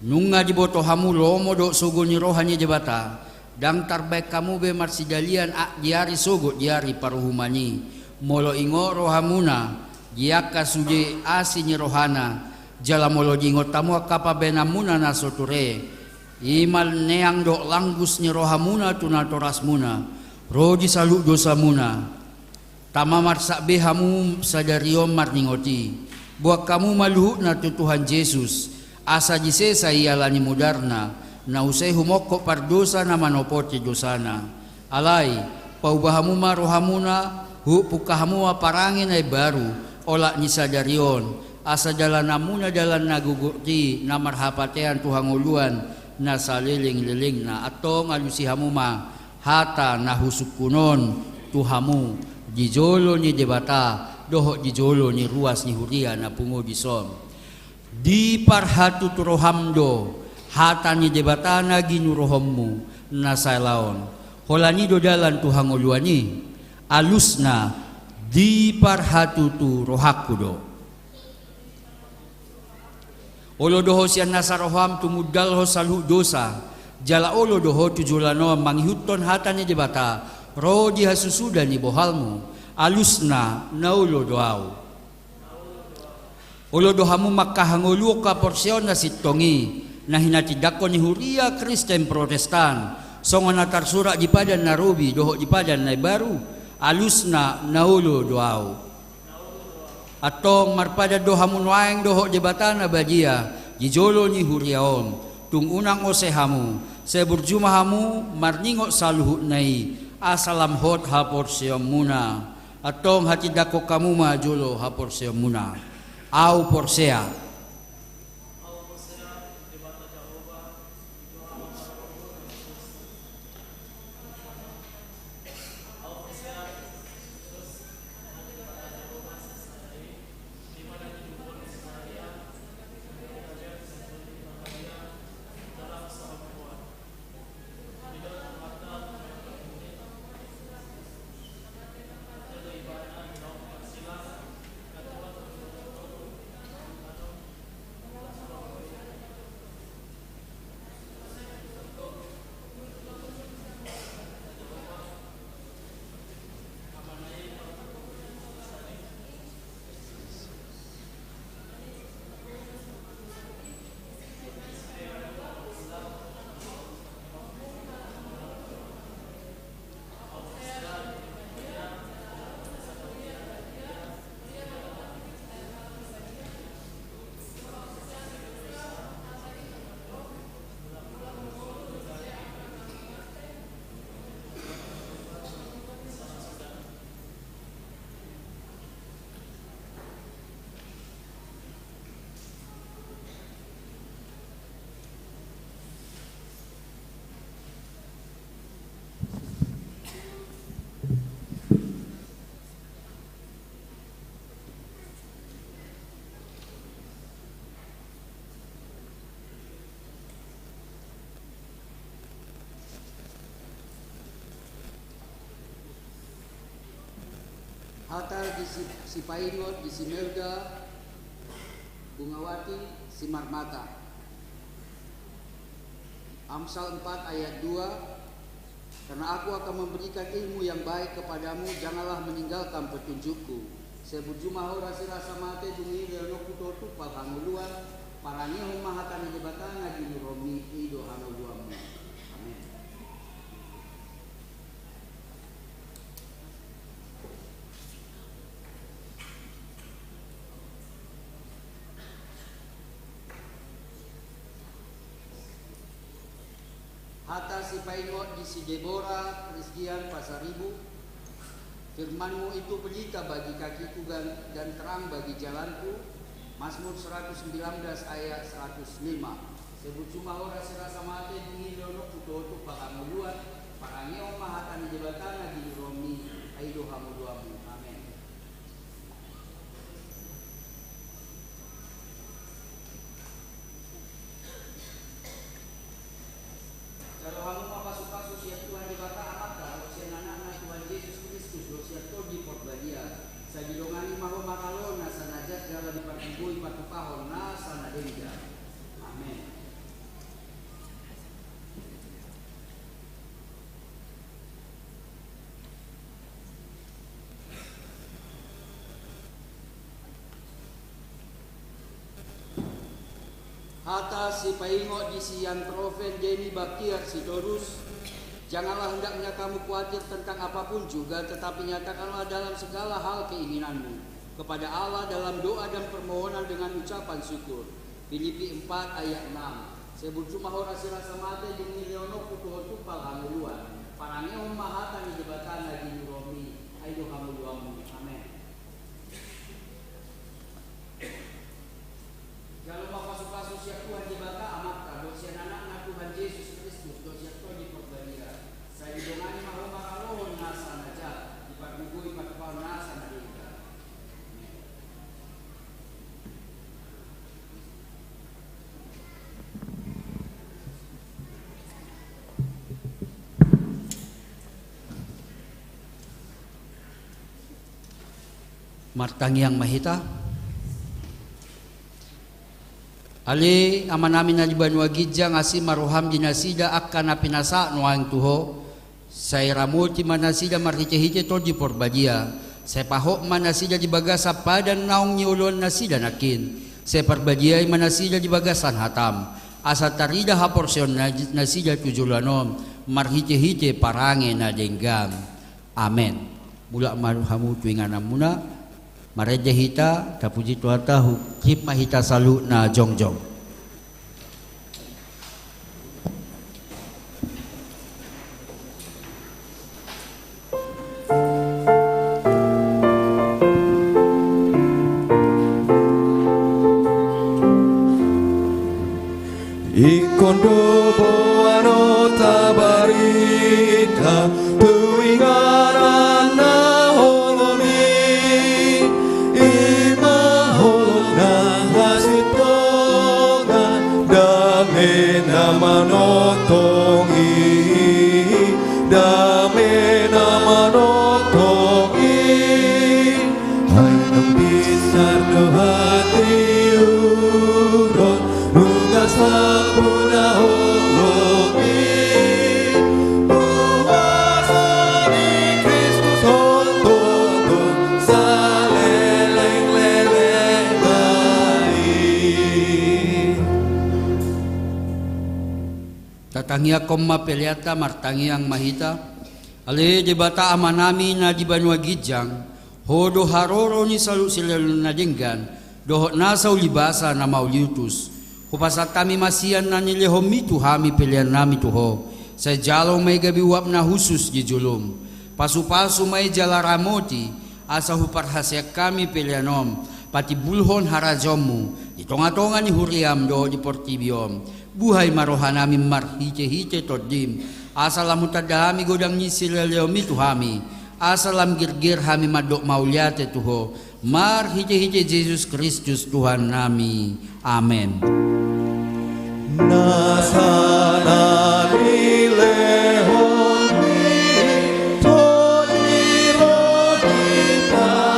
Nunga diboto hamu lomo dohot sogo ni roha ni Debata, ndang tarbaen hamu be marsidalian a-, di ari sogot di ari paruhuman i. Molo ingot rohamuna di angka sude asi ni rohana, jala molo diingot hamu angka pambahenanmuna na so ture, i ma neang dohot langgus ni rohamuna tu natorasmuna, ro di saluhut dosamuna. Tama marsak be hamu sadari on marningot i. Boan hamu ma luhutna tu Tuhan Jesus, asa disesa i ala ni mudarna, na use humophop pardosa na manopoti dosana. Alai, pauba hamu ma rohamuna, huhut pungka hamu ma parange na imbaru, olat ni sadari on, asa dalananmuna dalan na gogot i, na marhapatean tu hangoluan na salelenglelengna. Antong alusi hamu ma hata na husungkun on tu hamu di jolo ni Debata dohot di jolo ni ruas ni huria na pungu dison. Diparhatutu roham do hata ni Debata na ginuruhonmu na sada on. Holan i do dalan tu hangoluan i. Alusna, diparhatutu rohangku do. Olo do ho sian nasa roham tumundalhon saluhut dosa, jala olo do ho tu joloan on mangihuthon hata ni Debata, ro di hasusuda ni bohalmu. Alusna, na olo do ahu. Olo do hamu mangkahangoluhon haporseaon na sintong i, na hinatindanghon ni huria Kristen Protestan, songon na tarsurat di Padan na Robi dohot di Padan na Imbaru. Alusna, na olo do ahu. Antong marpadan do hamu nuaeng dohot Debata na badia di jolo ni huria on. Tung unang ose hamu, sai burju ma hamu marningot saluhutna i, asa lam hot haporseaonmuna. Antong hatindanghon hamu ma jolo haporseaonmuna. Ahu porsea. Hata di si, Sipaingot di Simelda Bungawati Simarmata. Amsal empat ayat dua, "Karena Aku akan memberikan ilmu yang baik kepadamu, janganlah meninggalkan petunjukku." Sai burju ma ho rasi rasa mate, dung i lehonon tu ho tumpal hangoluan, parangehon ma hata ni Debata na ginuruhonmi, i do hangoluanmu. Amen. Hata Sipaingot di si Debora Kristian Pasaribu. Firman-Mu itu pelita bagi kakiku dan, dan terang bagi jalanku. Mazmur seratus sembilan belas ayat seratus lima. Sai burju ma ho rasi rasa mate, dung i lehonon tu ho tumpal hangoluan, parangehon ma hata ni Debata na ginuruhonmi, i do hangoluanmu. Amen. Jalo hamu ma pasupasu sian Tuhan Debata Amanta, dohot sian Anakna Tuhan Jesus Kristus, dohot sian Tondi Porbadia. Sai didongani ma ho mangalo nasa na jat jala dipargogoi patupahon nasa na denggan. Amen. Hata Sipaingot di si Jan Proven Deni Baktiar Sitorus. Janganlah hendaknya kamu khawatir tentang apapun juga, tetapi nyatakanlah dalam segala hal keinginanmu kepada Allah dalam doa dan permohonan dengan ucapan syukur. Filipi empat ayat enam. Sai burju ma ho rasi rasa mate, dung i lehonon tu ho tumpal hangoluan, parangehon ma hata ni Debata na ginuruhonmi, i do hangoluanmu. Amen. Jalo ma pasupasu sian Tuhan Debata Amanta, dohot sian Anakna Tuhan Jesus Kristus, dohot sian Tondi Porbadia. Sai didongani ma ho mangalohon nasa na jat, dipargogoi patupahon nasa na denggan. Amen. Martangiang ma hita. Ale Amanami na di banua ginjang, asi ma roham di nasida angka na pinasahat nuaeng tu Ho. Sai ramoti ma nasida marhitehite Tondi Porbadia. Sai pahot ma nasida di bagasan padan naung nioloan nasida nangkin. Sai parbadiai ma nasida di bagasan hatam, asa tarida haporseaon na-, nasida tu joloan on marhitehite parange na denggan. Amen. Mulak ma hamu tu ingananmuna. Marende hita, tapuji Tuhanta, hurip ma hita saluhutna jongjong. Ingkon do boan hita barita tu inganan na holom i, i ma holom na hasintongan, dame na manongtong i, dame na manongtong i. Ai naung pinsar do hatiuron, nunga sampurna holom i. Huasa ni Kristus on tongtong saleleng lelengna i. Tatangianghon ma peleanta, martangiang ma hita. Ale Debata Amanami na di banua ginjang, Ho do haroro ni saluhut silehon na denggan dohot nasa ulibasa na mauliutus. Hupasahat hami ma sian na nilehonmi tu hami peleannami tu Ho. Sai jalo ma i gabe uap na hushus di jolom. Pasupasu ma i jala ramoti, asa huparhaseang hami pelean on patimbulhon harajaonmu di tongatonga ni huriam dohot di portibi on. Buhai ma rohanami marhitehite Tondim, asa lam hutanda hami godang ni silehonmi tu hami, asa lam girgir hami mandok mauliate tu Ho, marhitehite Jesus Kristus Tuhannami. Amen. Nasa na nilehonmi, tolhon ni roha hita.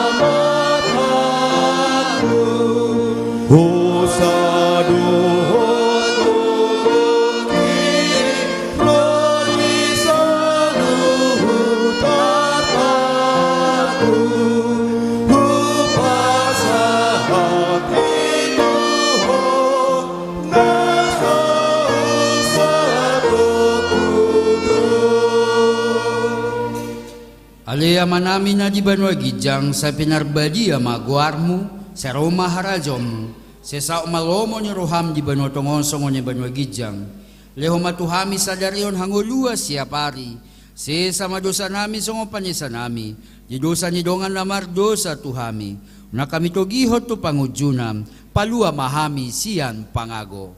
Husa dohot gogo i ro di saluhut artangku, hupasahat i tu Ho na so satongku do. Ale Amanami na di banua ginjang, sai pinarbadia ma goarmu, sai ro ma harajaonmu, sai saut ma lomo ni roham di banua tonga on songon na di banua ginjang. Lehon ma tu hami sadari on hangoluan siapari, sesa ma dosanami songon panesanami di dosa ni dongan na mardosa tu hami. Unang hami togihon tu pangunjunan, palua ma hami sian pangago.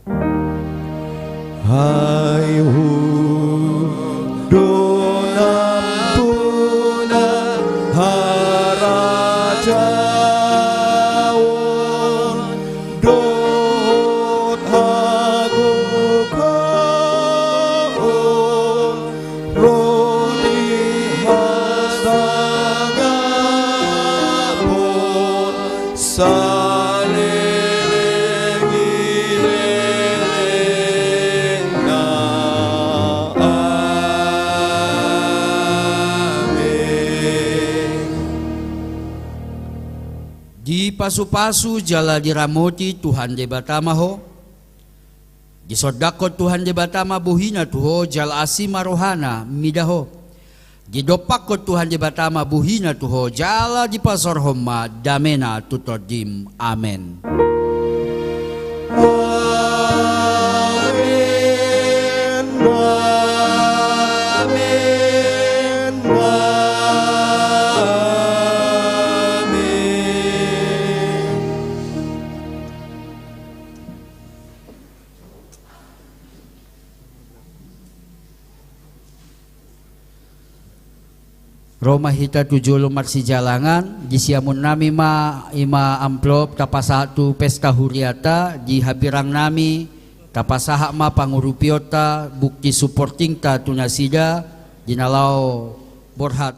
Ai Ho do nampuna harajaon dohot hagogoon, ro di hasangapon saleleng ni lelengna. Amen. Dipasupasu jala diramoti Tuhan Debata ma ho. Disondangkon Tuhan Debata ma bohina tu ho jala asi ma rohana mida ho. Didompakkon Tuhan Debata ma bohina tu ho jala dipasaorhon ma damena tu tondim. Amen. Amen. Amen. Amen. Ro ma hita tu jolo marsijalangan, di siamun nami ma i ma amplop tapasahat tu pesta huriata, di hambirang nami tapasahat ma pangurupionta bukti supportingta tu nasida, di na laho borhat